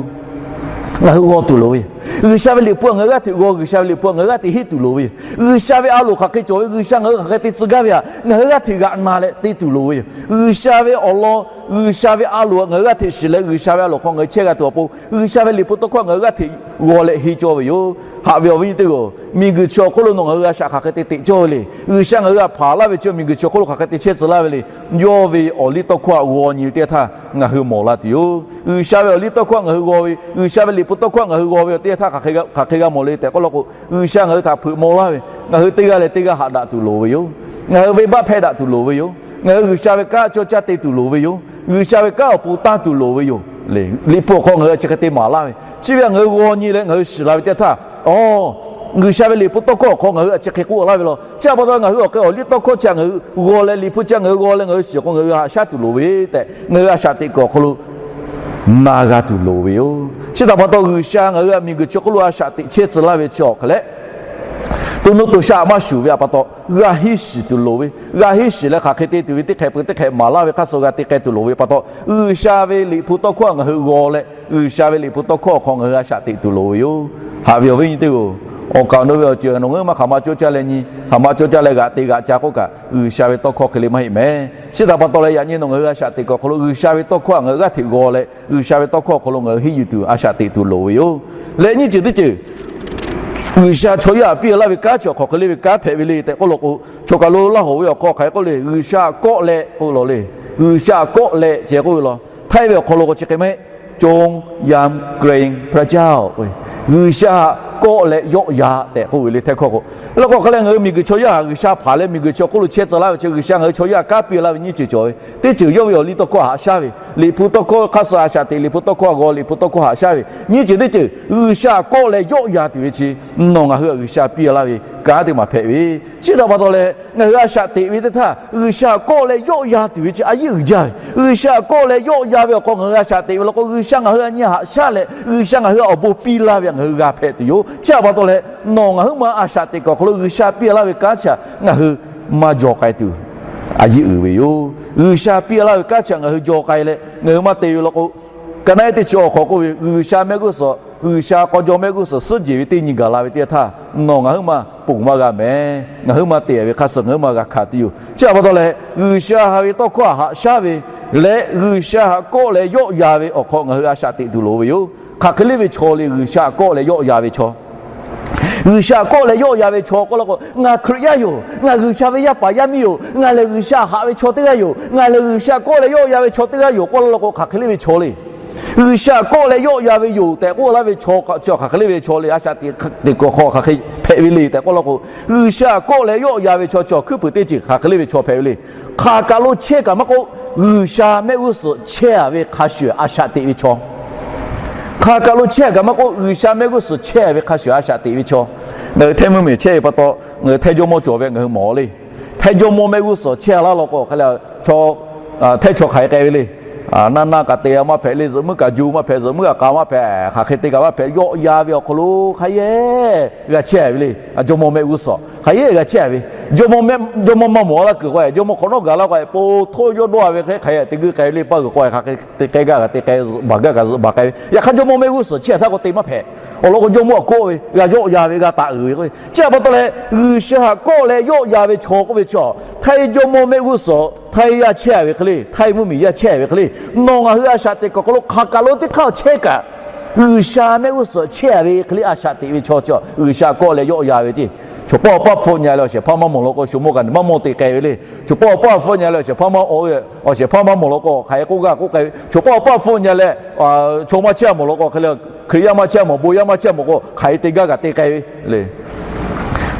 ngaˬ hui g'aw tuˬ loˍ ve yoˬ. G'uiˬsha ve liꞈ hpu ngaˬ hui g'aˇ hteꞈ g'aw, G'uiˬsha ve liꞈ hpu ngaˬ hui g'aˇ hteꞈ henˇ tuˬ loˍ ve yoˬ. G'uiˬsha ve a loˍ hk'aˬ hk'e cawˬ ve, G'uiˬsha ngaˬ hui hk'aˬ hk'e te tcuh gaˇ ve htaꞈ ngaˬ hui g'aˇ hteꞈ g'aꞈ na leh te tuˬ loˍ ve yoˬ. G'uiˬsha ve awˬ lawn, G'uiˬsha ve a loˍ ngaˬ hui g'aˇ hteꞈ shiˍ leh, G'uiˬsha ve a loˍ hk'aw ngaˬ hui chehˇ g'a tuˬ awˬ pon, G'uiˬsha ve liꞈ hpu tawˇ hkawˇ ngaˬ hui g'aˇ hteꞈ g'aw leh henˇ cawˇ ve yoˬ. Haꞈ ve awˬ viˉ nyi teˇ g'aˇ, miˬguiˬ chi awˬ hk'oˆ lo nawˬ ngaˬ hui a shaꞈ hk'aˬ hk'e te teꞈ cawˇ ve le. G'uiˬsha ngaˬ hui htaꞈ hpanˍ laˇ ve chi miˬguiˬ chi awˬ hk'oˆ lo hk'aˬ hk'e te chehˇ tcuh laˇ ve le. Yawˇ ve awˬ liˇ tawˇ hkawˇ htaꞈ g'aw nyi ve teˇ yanˇ htaˇ ngaˬ hui mawˬ la tuˬ yoˬ. G'uiˬsha ve awˬ liˇ tawˇ hkawˇ htaꞈ ngaˬ hui g'aw ve, G'uiˬsha ve liꞈ hpu tawˇ hkawˇ htaꞈ ngaˬ hui g'aw ve awˬ teˇ yanˇ htaˇ hk'aˬ hk'e g'a mawˬ le tehꞈ k'oˆ law k'o, G'uiˬsha ngaˬ hui htaꞈ hpeuꞈ maw laˇ ve, ngaˬ hui teˇ g'aˇ leh teˇ g'aˇ haꞈ daꞈ tuˬ loˍ ve yoˬ. Ngaˬ hui venˇbaˆ hpehˇ daꞈ tuˬ loˍ ve yoˬ. Ngaˬ hui G'uiˬsha ve kanˉ cawˇ caˇ te tuˬ loˍ ve yoˬ. G'uiˬsha ve kanˉ awˬ pon tanˇ tuˬ loˍ ve yoˬ. Liꞈ hpu awˬ hk'aw ngaˬ hui a chi hk'e te maˍ laˇ ve, chi ve htaꞈ ngaˬ hui g'aw nyi leh ngaˬ hui shiˍ la ve teˇ yanˇ htaˇ, aw, G'uiˬsha ve liꞈ hpu tawˇ hkawˇ awˬ hk'aw ngaˬ hui a chi hk'e k'oˆ laˇ ve law. Chi a pa taw ngaˬ hui awˬ hk'e awˬ liˇ tawˇ hkawˇ chi htaꞈ ngaˬ hui g'aw leh, liꞈ hpu chi htaꞈ ngaˬ hui g'aw leh ngaˬ hui shiˍ k'o, ngaˬ hui haꞈ shaˉ tuˬ loˍ ve tehꞈ ngaˬ hui a shaꞈ teꞈ kuiˬ awˬ hk'aw lo na g'a tuˬ loˍ ve yoˬ. Chi htaꞈ pa taw G'uiˬsha ngaˬ hui htaꞈ miˬguiˬ chi hk'oˆ lo a shaꞈ teꞈ chehˇ tcuh laˇ ve chi awˬ hk'e leh, to nuˇ to shaˆ maˇ shuˍ ve a pa taw g'a henˇ shiˍ tuˬ loˍ ve, g'a henˇ shiˍ leh hk'aˬ hk'e te tuˬ ve teˇ hk'ehꞈ peuˬ teˇ hk'ehꞈ maˍ laˇ ve hk'aˇ suh g'a te k'ai tuˬ loˍ ve pa taw, G'uiˬsha ve liꞈ hpu tawˇ hkawˇ htaꞈ ngaˬ hui g'aw leh, G'uiˬsha ve liꞈ hpu tawˇ hkawˇ awˬ hk'aw ngaˬ hui a shaꞈ teꞈ tuˬ loˍ ve yoˬ. Haꞈ ve awˬ viˉ nyi teˇ g'aˇ, awˬ kaˍ awˬ nu ve awˬ ceuˬ nawˬ ngaˬ hui maˇ hk'aˬ ma cawˇ caˇ leh nyi, hk'aˬ ma cawˇ caˇ leh g'aꞈ te g'aꞈ ca k'oˆ kaꞈ, G'uiˬsha ve tawˇ hkawˇ hk'e le maˇ heˆ mehˍ. Chi htaꞈ pa taw leh yaꞈ nyi nawˬ ngaˬ hui a shaꞈ teꞈ kuiˬ awˬ hk'aw lo G'uiˬsha ve tawˇ hkawˇ htaꞈ ngaˬ hui g'aˇ hteꞈ g'aw leh, G'uiˬsha ve tawˇ hkawˇ awˬ hk'aw lo ngaˬ hui henˇ yuˬ tuˬ a shaꞈ teꞈ tuˬ loˍ ve yoˬ. Leh nyiˇ ceuˬ teˇ ceuˬ, G'uiˬsha chaw yaˇ htaꞈ piˇ laˇ ve kanˉ chi awˬ hk'aˬ hk'e le ve kanˉ hpehꞈ ve le tehꞈ k'oˆ law k'o, choˬ kaˬ lo Laˇ hoˍ ve awˬ hk'aw hk'aˬ hk'e k'oˆ le, G'uiˬsha htaꞈ kawˆ leh k'oˆ ve law le. G'uiˬsha htaꞈ kawˆ leh ceh k'oˆ ve law. Htaiˇ ve awˬ hk'aw lo k'o chi hk'e maˇ heˆ, จงยำเกรงพระเจ้า G'uiˬsha htaꞈ kawˆ leh yawˆ yan tehꞈ k'oˆ ve le htaiˇ hkawˇ k'o. Law k'o hk'aˬ leh ngaˬ hui miˬguiˬ chaw yaˇ G'uiˬsha hpanˍ leh miˬguiˬ chi awˬ hk'oˆ lo chehˇ tcuh laˇ ve chi G'uiˬsha ngaˬ hui chaw yaˇ htaꞈ kanˉ piˇ laˇ ve nyiˇ ceuˬ cawˬ ve, teˇ ceuˬ yawˇ ve awˬ liˇ tawˇ hkawˇ haꞈ shaˉ ve, liꞈ hpu tawˇ hkawˇ hk'aˇ suh a shaꞈ teꞈ, liꞈ hpu tawˇ hkawˇ htaꞈ g'aw, liꞈ hpu tawˇ hkawˇ haꞈ shaˉ ve, nyiˇ ceuˬ teˇ ceuˬ G'uiˬsha htaꞈ kawˆ leh yawˆ yan tuˬ ve chi nawˬ ngaˬ hui htaꞈ G'uiˬsha piˇ laˇ ve kanˉ teˇ maˬ hpehꞈ ve. Chi htaꞈ pa taw leh ngaˬ hui a shaꞈ teꞈ ve teˇ htaˇ G'uiˬsha htaꞈ kawˆ leh yawˆ yan tuˬ ve chi a yiˉ uiˍ jaˇ ve. G'uiˬsha htaꞈ kawˆ leh yawˆ yan ve awˬ hk'aw ngaˬ hui a shaꞈ teꞈ ve law k'o, G'uiˬsha ngaˬ hui htaꞈ nyi haꞈ shaˉ leh G'uiˬsha ngaˬ hui htaꞈ awˬ bon piˇ laˇ ve htaꞈ ngaˬ hui g'a hpehꞈ tuˬ yoˬ. Chi htaꞈ pa taw leh nawˬ ngaˬ huiˉ ma a shaꞈ teꞈ kuiˬ awˬ hk'aw lo G'uiˬsha piˇ laˇ ve kanˉ chi htaꞈ ngaˬ hui maˇ jaw k'ai tuˬ a yiˉ uiˍ ve yoˬ. G'uiˬsha piˇ laˇ ve kanˉ chi htaꞈ ngaˬ hui jaw k'ai leh ngaˬ hui maˇ te ve law k'o, ka naˆ eˉ teˇ chi awˬ hk'aw k'oˆ ve, G'uiˬsha mehˆ g'uˇ suhˍ, G'uiˬsha k'aw jaw mehˆ g'uˇ suhˍ suhˉ jeˬ ve teˇ nyi gaˬ la ve teˇ htaˇ, nawˬ ngaˬ huiˉ ma ponˬ maˇ g'a mehˍ. Ngaˬ huiˉ ma te ve hk'aˇ suh ngaˬ huiˉ ma g'a hkanˍ tuˬ yoˬ. Chi htaꞈ pa taw leh G'uiˬsha ve tawˇ hkawˇ htaꞈ haꞈ shaˉ ve leh G'uiˬsha htaꞈ kawˆ leh yawˆ yan ve awˬ hk'aw ngaˬ hui a shaꞈ teꞈ tuˬ loˍ ve yoˬ. Hk'aˬ hk'e le ve chaw le G'uiˬsha htaꞈ kawˆ leh yawˆ yan ve chaw G'uiˬsha htaꞈ kawˆ leh yawˆ yan ve chaw k'oˆ law k'o, ngaˬ Hkriꞈ yaˇ yoˬ, ngaˬ G'uiˬsha ve yaˇ paˍ yaˇ miˇ yoˬ, ngaˬ lehˬ G'uiˬsha haꞈ ve chaw teˇ g'aˇ yoˬ, ngaˬ lehˬ G'uiˬsha kawˆ leh yawˆ yan ve chaw teˇ g'aˇ yoˬ k'oˆ law k'o, hk'aˬ hk'e le ve chaw le. G'uiˬsha kawˆ leh yawˆ yan ve yoˬ tehꞈ k'oˆ laˇ ve chaw, chi hk'aˬ hk'e le ve chaw le. A shaꞈ teꞈ kuiˬ hk'aw hk'aˬ hk'e hpehꞈ ve le tehꞈ k'oˆ law k'o, G'uiˬsha kawˆ leh yawˆ yan ve chaw chi awˬ hkuiˉ puiˍ teˇ ceuˬ hk'aˬ hk'e le ve chaw hpehꞈ ve le. Hk'aˬ kaˬ lo chehˇ kaꞈ maˇ k'oˆ, G'uiˬsha mehˆ g'uˇ suhˍ chehˇ ve hk'a shuˍ a shaꞈ teꞈ ve chaw Hk'aˬ kaˬ lo chehˇ kaꞈ maˇ k'oˆ, G'uiˬsha mehˆ g'uˇ suhˍ chehˇ ve hk'a shuˍ a shaꞈ teꞈ ve chaw. Ngaˬ hui htaiˇ mvuhˇmiˬ chehˇ ve pa taw, ngaˬ hui htaiˇ jawˇmawˇ cawˬ ve ngaˬ hui mawˬ le. Htaiˇ jawˇmawˇ mehˆ g'uˇ suhˍ chehˇ laˇ law k'o, hk'e le chaw, htaiˇ chaw hk'aˬ hk'e k'ai ve le. Naˇ naˇ kaꞈ te maˇ hpehꞈ le, zuhꞈ muiˉ kaꞈ ju maˇ hpehꞈ, zuhꞈ muiˉ kaꞈ k'a maˇ hpehꞈ, hk'aˬ hk'e te kaꞈ maˇ hpehꞈ, yawˆ yan ve awˬ hk'aw lo hk'a yehˬ g'a chehˇ ve le. Jawˇmawˇ mehˆ g'uˇ suhˍ hk'a yehˬ g'a chehˇ ve. Jawˇmawˇ maˇ mawˬ laˇ kuiˬ k'o, jawˇmawˇ hk'awꞈ nawˉ gaˬ laˇ k'o, po htoˇ yawˇ dawˇ ve hk'e hk'a yehˬ te g'uiˇ k'ai ve le. Paˇ g'uiˬ k'o hk'aˬ hk'e te k'ai gaˇ, g'a te k'ai, baˬ gaˇ kaꞈ zuhꞈ baˬ k'ai ve. Yaꞈ hk'aˇ jawˇmawˇ mehˆ g'uˇ suhˍ chehˇ htaˇ k'o te maˇ hpehꞈ. Awˬ lawn k'o jawˇmawˇ htaꞈ kawˆ ve g'a yawˆ yan ve, g'a taˍ uiˍ ve k'o, chi htaꞈ pa taw leh G'uiˬsha htaꞈ kawˆ leh yawˆ yan ve chaw k'oˆ ve chaw, htaiˇ jawˇmawˇ mehˆ g'uˇ suhˍ htaiˇ yaˇ chehˇ ve hk'e le, htaiˇ mvuhˇmiˬ yaˇ chehˇ ve hk'e le, nawˬ ngaˬ hui a shaꞈ teꞈ kuiˬ awˬ hk'aw lo hk'aˬ kaˬ lo teˇ hk'aˇ chehˇ kaꞈ G'uiˬsha mehˆ g'uˇ suhˍ chehˇ ve hk'e le a shaꞈ teꞈ ve chaw chi G'uiˬsha kawˆ leh yawˆ yan ve ceˇ. Chaw pawˆ paˆ hpfuhˆ nyi leh awˬ shehˍ hpaˇ maˇ mawˬ law k'o, shu mawˇ kaꞈ maˇ mawˇ te k'ai ve le. Chaw pawˆ paˆ hpfuhˆ nyi leh awˬ shehˍ hpaˇ maˇ, awˬ shehˍ hpaˇ maˇ mawˬ law k'o, hk'aˬ hk'e k'oˆ gaˇ k'oˆ k'ai ve. Chaw pawˆ paˆ hpfuhˆ nyi leh, chaw maˇ chehˇ mawˬ law k'o, hk'e le Hkriꞈ yaˇ maˇ chehˇ mawˬ, bon yaˇ maˇ chehˇ mawˬ k'o, hk'aˬ hk'e te gaˇ kaꞈ te k'ai ve le.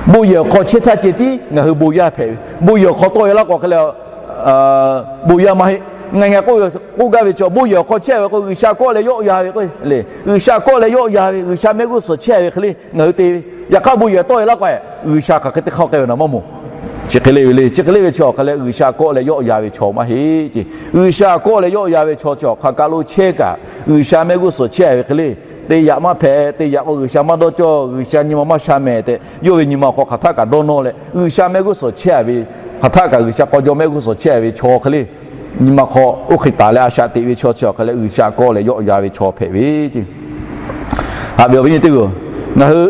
Bon yehˬ awˬ hk'aw chehˇ htaˇ ceh tiˉ ngaˬ hui bon yaˇ hpehꞈ ve. Bon yehˬ awˬ hk'aw tawˆ e laˇ k'o hk'e le, bon yaˇ maˇ heˆ. Ngaˬ ngaˬ k'oˆ ve, k'oˆ gaˇ ve chaw, bon yehˬ awˬ hk'aw chehˇ ve k'o G'uiˬsha kawˆ leh yawˆ yan ve k'o le. G'uiˬsha kawˆ leh yawˆ yan ve, G'uiˬsha mehˆ g'uˇ suhˍ chehˇ ve hk'e le ngaˬ hui te ve. Yaꞈ hk'aˇ bon yehˬ tawˆ e laˇ k'o, G'uiˬsha hk'aˬ hk'e te hk'aˇ k'ai ve naˍ maˇ mawˬ. Chi hk'e le ve le, chi hk'e le ve chi awˬ hk'e leh G'uiˬsha kawˆ leh yawˆ yan ve chaw maˇ heˆ ceˇ. G'uiˬsha kawˆ leh yawˆ yan ve chaw chi awˬ hk'aˬ kaˬ lo chehˇ kaꞈ, G'uiˬsha mehˆ g'uˇ suhˍ chehˇ ve hk'e le, te yaꞈ maˇ hpehꞈ, te yaꞈ k'o G'uiˬsha maˇ dawˇ cawˇ, G'uiˬsha nyi ma maˇ sha mehˍ tehꞈ yawˇ ve nyi ma hk'aw hk'aˬ htaˆ kaꞈ dawˇ nawˇ leh, G'uiˬsha mehˆ g'uˇ suhˍ chehˇ ve, hk'aˬ htaˆ kaꞈ G'uiˬsha k'aw jaw mehˆ g'uˇ suhˍ chehˇ ve chaw hk'e le, nyi ma hk'aw oˇ hk'e taˍ leh a shaꞈ teꞈ ve chaw chi awˬ hk'e leh G'uiˬsha kawˆ leh yawˆ yan ve chaw hpehꞈ ve ceˇ. Haꞈ ve awˬ viˉ nyi teˇ g'uˬ, ngaˬ hui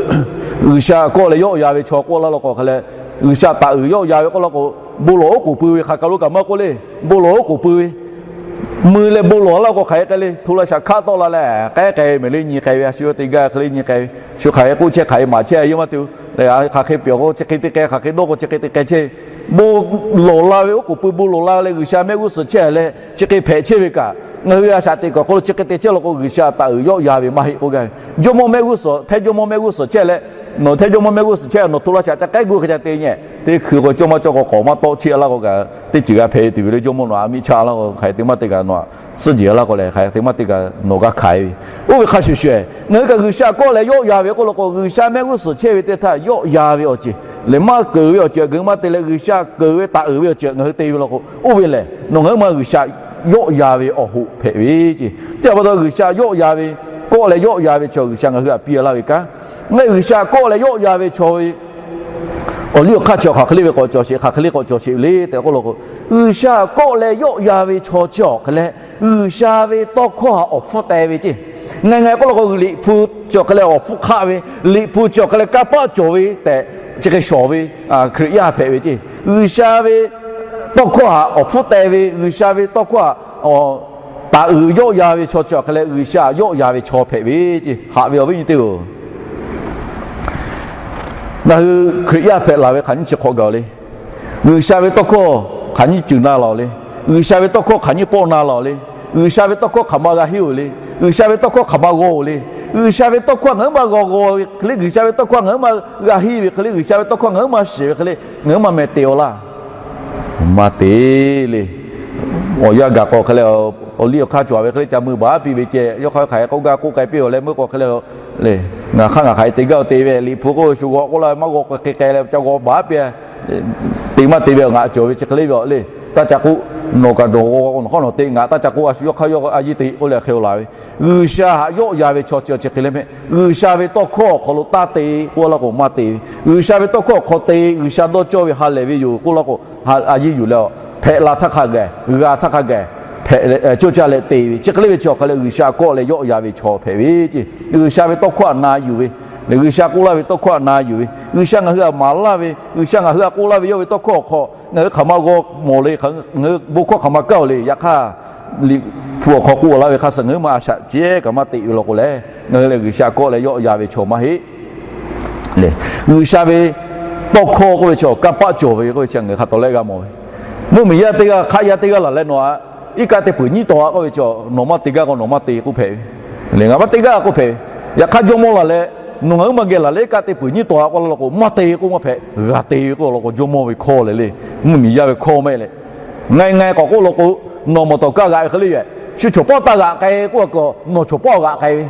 G'uiˬsha kawˆ leh yawˆ yan ve chaw k'oˆ laˇ law k'o hk'e leh, G'uiˬsha taˍ uiˍ yawˆ yan ve k'oˆ law k'o, bon lawˬ oˉ k'oˍ pui ve hk'aˬ kaˬ lo kaꞈ maˇ k'oˆ le. Bon lawˬ oˉ k'oˍ pui ve mui leh bon lawˬ laˇ k'o hk'aˬ hk'e k'ai le, hto la shaˍ hkaˆ tawˆ la leh k'ehˉ k'ai ve mehˍ le nyi k'ai ve, a shu yawˇ te gaˇ hk'e le nyi k'ai ve, shu hk'aˬ hk'e k'oˆ chehˇ hk'aˬ hk'e maˍ chehˇ a yawˇ maˇ te, hk'aˬ hk'e pyawˬ k'o chi hk'e te k'ai, hk'aˬ hk'e dawˇ k'o chi hk'e te k'ai chehˇ ve. Bon lawˬ la ve oˉ k'oˍ pui bon lawˬ la leh G'uiˬsha mehˆ g'uˇ suhˍ chehˇ leh chi hk'e hpehꞈ chehˇ ve kaꞈ, ngaˬ hui a shaꞈ teꞈ kaꞈ awˬ hk'aw lo chi hk'e te chehˇ law k'o G'uiˬsha taˍ uiˍ yawˆ yan ve maˇ heˆ k'oˆ gaˇ ve. Jawˇmawˇ mehˆ g'uˇ suhˍ, htehˇ jawˇmawˇ mehˆ g'uˇ suhˍ chehˇ leh, nawˬ htehˇ jawˇmawˇ mehˆ g'uˇ suhˍ chehˇ nawˬ hto la shaˍ ca k'ehˉ gu hk'e ca te nyehˬ, teˇ hkui k'o cawˇ maˇ cawˇ k'o k'awꞈ maˇ tawˆ cheˇ laˇ k'o kaꞈ teˇ ceuˬ g'a hpehꞈ ve tuˬ ve le. Jawˇmawˇ nawˬ a miˇ chaˇ laˇ k'o hk'aˬ hk'e te maˇ te kaꞈ nawˬ suhˉ jeˬ laˇ k'o leh hk'aˬ hk'e te maˇ te kaꞈ nawˬ g'a hkanˍ ve. Oˇ ve hk'a shuˍ shuˍ, ngaˬ hui kaꞈ G'uiˬsha kawˆ leh yawˆ yan ve k'oˆ law k'o G'uiˬsha mehˆ g'uˇ suhˍ chehˇ ve teˇ htaˇ yawˆ yan ve awˬ ceuˬ lehˬ maˇ keunˍ ve awˬ ceuˬ, ngaˬ hui maˇ te leh G'uiˬsha keunˍ ve taˍ uiˍ ve awˬ ceuˬ ngaˬ hui te ve law k'o, oˇ ve lehˬ nawˬ ngaˬ hui ma G'uiˬsha yawˆ yan ve awˬ hoꞈ hpehꞈ ve ceˇ. Chi pa taw G'uiˬsha yawˆ yan ve, kawˆ leh yawˆ yan ve chaw G'uiˬsha ngaˬ hui htaꞈ piˇ laˇ ve kanˉ, ngaˬ hui G'uiˬsha kawˆ leh yawˆ yan ve chaw ve awˬ liˇ awˬ hk'aˇ chi hk'aˬ hk'e le ve k'awꞈ cawˬ sheˍ, hk'aˬ hk'e le k'awꞈ cawˬ sheˍ le tehꞈ k'oˆ law k'o, G'uiˬsha kawˆ leh yawˆ yan ve chaw chi awˬ hk'e leh G'uiˬsha ve tawˇ hkawˇ htaꞈ awˬ hpfuhˇ teh ve ceˇ. Ngaˬ ngaˬ k'oˆ law k'o Liꞈ hpu chi awˬ hk'e leh awˬ hpfuhˇ hk'aˆ ve, Liꞈ hpu chi awˬ hk'e leh kanˇ paˆ cawˬ ve tehꞈ chi hk'e shawˍ ve Hkriꞈ yaˇ hpehꞈ ve ceˇ. G'uiˬsha ve tawˇ hkawˇ htaꞈ awˬ hpfuhˇ teh ve, G'uiˬsha ve tawˇ hkawˇ htaꞈ taˍ uiˍ yawˆ yan ve chaw chi awˬ hk'e leh G'uiˬsha yawˆ yan ve chaw hpehꞈ ve ceˇ. Haꞈ ve awˬ viˉ nyi teˇ-oˬ, ngaˬ hui Hkriꞈ yaˇ hpehꞈ laˬ ve hk'aˬ nyiˇ chi hk'awꞈ gaˬ le. G'uiˬsha ve tawˇ hkawˇ hk'aˬ nyiˇ ceuˬ na laˬ le. G'uiˬsha ve tawˇ hkawˇ hk'aˬ nyiˇ pawˆ na laˬ le. G'uiˬsha ve tawˇ hkawˇ hk'aˬ ma g'a henˇ-oˬ le. G'uiˬsha ve tawˇ hkawˇ hk'aˬ ma g'aw-oˬ le. G'uiˬsha ve tawˇ hkawˇ ngaˬ huiˉ ma g'aw g'aw ve hk'e le, G'uiˬsha ve tawˇ hkawˇ ngaˬ huiˉ ma g'a henˇ ve hk'e le, G'uiˬsha ve tawˇ hkawˇ ngaˬ huiˉ ma shiˍ ve hk'e le, ngaˬ huiˉ ma meh te-aw laˇ. Maˇ te le. Awˬ yanˇ gaˬ k'o hk'e leh, awˬ liˇ awˬ hk'aˇ cawˬ ve hk'e le ca mui baˬ piˇ ve ceh, yawˇ hk'aˇ hk'aˬ hk'e k'oˆ gaˇ k'oˆ k'ai piˇ-oˬ leh meuˇ k'o hk'e le, le, ngaˬ hk'aˇ ngaˬ hk'aˬ hk'e te gaˇ-oˬ te ve, Liꞈ hpu k'oˆ ve shu g'aw k'oˆ laˇ ve maˇ g'aw k'ai hk'e k'ai leh ca g'aw baˬ piˇ-a. Te maˇ te ve ngaˬ cawˬ ve chi hk'e le ve le. Taˇ ca k'oˆ, nawˬ kaꞈ dawˬ g'aw k'o nawˬ hk'aˇ nawˬ te, ngaˬ taˇ ca k'oˆ, a shu yawˇ hk'aˇ yawˇ a yiˇ te k'oˆ leh hk'e-o laˬ ve. G'uiˬsha htaꞈ yawˆ yan ve chaw chi awˬ chi hk'e le mehˆ. G'uiˬsha ve tawˇ hkawˇ awˬ hk'aw lo taˇ te k'oˆ laˇ k'o maˇ te ve. G'uiˬsha ve tawˇ hkawˇ awˬ hk'aw te, G'uiˬsha dawˇ cawˇ ve ha lehˬ ve yoˬ k'oˆ laˇ k'o, a yiˇ yuˬ leh-aw, hpehꞈ la htaˇ hk'a gaˬ, g'a htaˇ hk'a gaˬ, hpehꞈ cawˇ caˇ leh te ve chi hk'e le ve chi awˬ hk'e leh G'uiˬsha kawˆ leh yawˆ yan ve chaw hpehꞈ ve ceˇ. G'uiˬsha ve tawˇ hkawˇ htaꞈ na yuˬ ve, G'uiˬsha k'oˆ laˇ ve tawˇ hkawˇ htaꞈ na yuˬ ve, G'uiˬsha ngaˬ hui htaꞈ maˍ laˇ ve, G'uiˬsha ngaˬ hui htaꞈ k'oˆ laˇ ve yawˇ ve tawˇ hkawˇ awˬ hk'aw ngaˬ hui hk'aˬ ma g'aw mawˬ le, ngaˬ hui bon hkawˇ hk'aˬ ma kaˇ-oˬ le. Yaꞈ hk'aˇ, Liꞈ hpu awˬ hk'aw k'oˆ laˇ ve hk'a suh ngaˬ huiˉ ma a shaꞈ ceh kaꞈ maˇ te ve law k'o leh, ngaˬ hui lehˬ G'uiˬsha kawˆ leh yawˆ yan ve chaw maˇ heˆ. G'uiˬsha ve tawˇ hkawˇ k'oˆ ve chi kanˇ paˆ cawˬ ve k'oˆ ve chi ngaˬ hui hk'a tawˍ leh g'a mawˬ ve. Mvuhˇmiˬ yaˇ teˇ g'aˇ hk'aˆ yaˇ teˇ g'aˇ laˬ leh nawˬ htaꞈ iˉ kaˆ teˇ peuˬ nyiˉ taw-a k'oˆ ve chi, nawˬ maˇ te gaˇ k'o nawˬ maˇ te k'oˆ hpehꞈ ve. Lehˬ ngaˬ maˇ te gaˇ k'oˆ hpehꞈ ve. Yaꞈ hk'aˇ jawˇmawˇ laˬ leh, nawˬ ngaˬ huiˉ ma geh laˬ leh iˉ kaˆ teˇ peuˬ nyiˉ taw-a k'oˆ laˇ law k'o maˇ te k'oˆ maˇ hpehꞈ, g'a te ve k'oˆ law k'o jawˇmawˇ ve hkawˇ lehˬ le. Mvuhˇmiˬ yaˇ ve hkawˇ maˇ heˆ leh, ngaˬ ngaˬ k'awꞈ k'oˆ law k'o, nawˬ mawˬ tawˍ kaˇ g'aꞈ ve hk'e le yoˬ. Shu chaw pawˆ taˇ g'aꞈ k'ai k'oˆ a kaꞈ nawˬ chaw pawˆ g'aꞈ k'ai ve.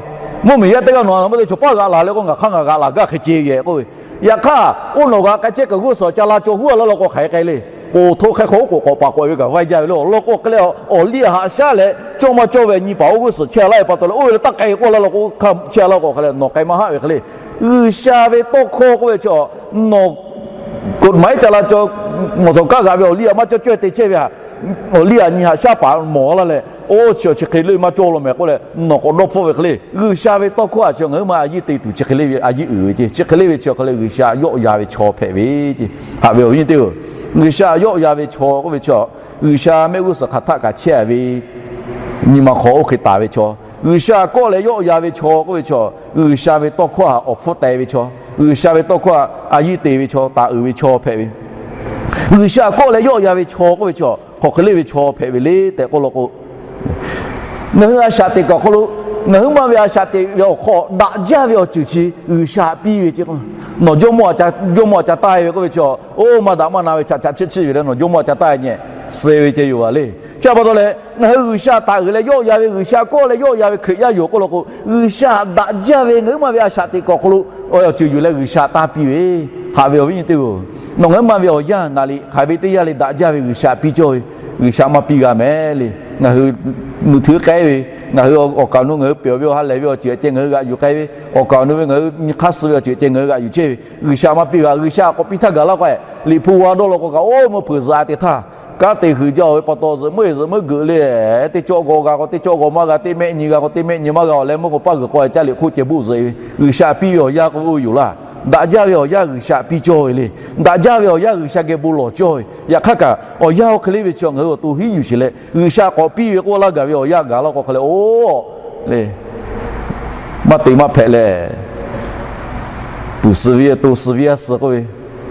Mvuhˇmiˬ yaˇ teˇ g'aˇ nawˬ a maˇ te chaw pawˆ g'aꞈ laˬ leh k'o ngaˬ hk'aˇ ngaˬ g'aꞈ laˬ gaˇ hk'e ce ve k'oˆ ve. Yaꞈ hk'aˇ oˇ nawˬ g'aꞈ k'ai chehˇ kaꞈ g'uˇ suhˍ ca la caw huˉ a laˇ law k'o hk'aˬ hk'e k'ai le. Poˬ htoˆ hk'e hk'aw oˉ k'oˍ k'awꞈ paˍ k'awꞈ ve kaꞈ vaiˇ jaˇ ve le. Awˬ lawn k'o hk'e leh awˬ liˇ a haꞈ shaˉ leh cawˇ maˇ cawˇ ve nyi paˍ oˇ g'uˇ suhˍ chehˇ laˇ ve pa taw leh oˇ ve leh taˇ k'ai k'oˆ laˇ law k'o hk'aˇ chehˇ laˇ k'o hk'e leh nawˬ k'ai maˇ haˆ ve hk'e le. G'uiˬsha ve tawˇ hkawˇ k'oˆ ve chi nawˬ koꞈ maˍ iˉ ca la caw mawˬ tawˍ kaˇ g'aꞈ ve awˬ liˇ a maˇ cawˇ caweh te chehˇ ve htaꞈ awˬ liˇ a nyi haꞈ shaˉ paˍ mawˬ laˇ leh, oˇ chi awˬ chi hk'e le maˇ cawˇ law mehˍ k'oˆ leh nawˬ k'awꞈ dawˇ hpfuhˆ ve hk'e le. G'uiˬsha ve tawˇ hkawˇ a chi ngaˬ huiˉ ma a yiˇ te tuˬ chi hk'e le ve a yiˇ uiˍ ve ceˇ. Chi hk'e le ve chi awˬ hk'e leh G'uiˬsha yawˆ yan ve chaw hpehꞈ ve ceˇ. Haꞈ ve awˬ viˉ nyi teˇ-oˬ, G'uiˬsha yawˆ yan ve chaw k'oˆ ve chi, G'uiˬsha mehˆ g'uˇ suhˍ hk'aˬ htaˆ kaꞈ chehˇ ve nyi ma hk'aw oˇ hk'e taˍ ve chaw G'uiˬsha kawˆ leh yawˆ yan ve chaw k'oˆ ve chaw, G'uiˬsha ve tawˇ hkawˇ htaꞈ awˬ hpfuhˇ teh ve chaw, G'uiˬsha ve tawˇ hkawˇ htaꞈ a yiˇ te ve chaw, taˍ uiˍ ve chaw hpehꞈ ve. G'uiˬsha kawˆ leh yawˆ yan ve chaw k'oˆ ve chaw, hk'aˬ hk'e le ve chaw hpehꞈ ve le tehꞈ k'oˆ law k'o, ngaˬ hui a shaꞈ teꞈ kuiˬ awˬ hk'aw lo, ngaˬ huiˉ ma ve a shaꞈ teꞈ ve awˬ hk'aw daꞈ jaˇ ve awˬ ceuˬ chi G'uiˬsha htaꞈ piˇ ve ceˇ. Nawˬ jawˇmawˇ, jawˇmawˇ aꞈ ca taˇ e ve k'oˆ ve chaw, oˇ maˇ daꞈ maˇ na ve chaꞈ chaꞈ chiˆ chiˆ ve leh nawˬ jawˇmawˇ aꞈ ca taˇ e nyi, suh ve ceh yoˬ a le. Chi pa taw leh, ngaˬ hui G'uiˬsha taˍ uiˍ leh yawˆ yan ve, G'uiˬsha kawˆ leh yawˆ yan ve Hkriꞈ yaˇ yoˬ k'oˆ law k'o, G'uiˬsha daꞈ jaˇ ve ngaˬ huiˉ ma ve a shaꞈ teꞈ kuiˬ awˬ hk'aw lo awˬ ceuˬ yuˬ leh G'uiˬsha taˇ piˇ ve, haꞈ ve awˬ viˉ nyi teˇ-oˬ, nawˬ ngaˬ huiˉ ma ve awˬ yanˇ naˍ liꞈ hk'aˬ ve teˇ yanˇ le daꞈ jaˇ ve G'uiˬsha piˇ cawˇ ve, G'uiˬsha maˇ piˇ g'a mehˍ le. Ngaˬ hui nuˇ hteuˉ k'ai ve, ngaˬ hui awˬ kaˍ awˬ nu ngaˬ hui pehˬ ve awˬ ha lehˬ ve awˬ ceuˬ ceh ngaˬ hui g'aꞈ yuˬ k'ai ve, awˬ kaˍ awˬ nu ve ngaˬ hui nyi hk'aˇ suh ve awˬ ceuˬ ceh ngaˬ hui g'aꞈ yuˬ chehˇ ve, G'uiˬsha maˇ piˇ g'a. G'uiˬsha k'awꞈ piˇ htaˇ gaˬ laˇ k'o, Liꞈ hpu g'a dawˇ law k'o kaꞈ, oˇ meuˇ hpeuꞈ zuhꞈ a te htaˇ, kanˉ te huiˍ jaˇ-oˬ ve pa taw zuhꞈ meuˇ e zuhꞈ meuˇ geuꞈ le, teˇ cawˇ g'aw g'a k'o teˇ cawˇ g'aw maˇ g'a, teˇ mehˆ nyi g'a k'o teˇ mehˆ nyi maˇ g'a, awˬ leh meuˇ k'o paˇ g'uiˬ k'aw caˇ liꞈ hk'oˆ ceh buˆ zuhꞈ e ve, G'uiˬsha piˇ ve awˬ yanˇ k'oˆ ve oˇ yoˬ laˇ. Daꞈ jaˇ ve awˬ yanˇ G'uiˬsha piˇ cawˇ ve le. Daꞈ jaˇ ve awˬ yanˇ G'uiˬsha geh bon lawˬ cawˇ ve. Yaꞈ hk'aˇ kaꞈ awˬ yanˇ oˇ hk'e le ve chi ngaˬ hui awˬ to hiˉ yuˬ sheˍ leh, G'uiˬsha k'awꞈ piˇ ve k'oˆ laˇ gaˬ ve awˬ yanˇ gaˬ law k'o hk'e leh, oˇ le maˇ te maˇ hpehꞈ leh, tuˍ suh ve to suh ve a suh k'oˆ ve,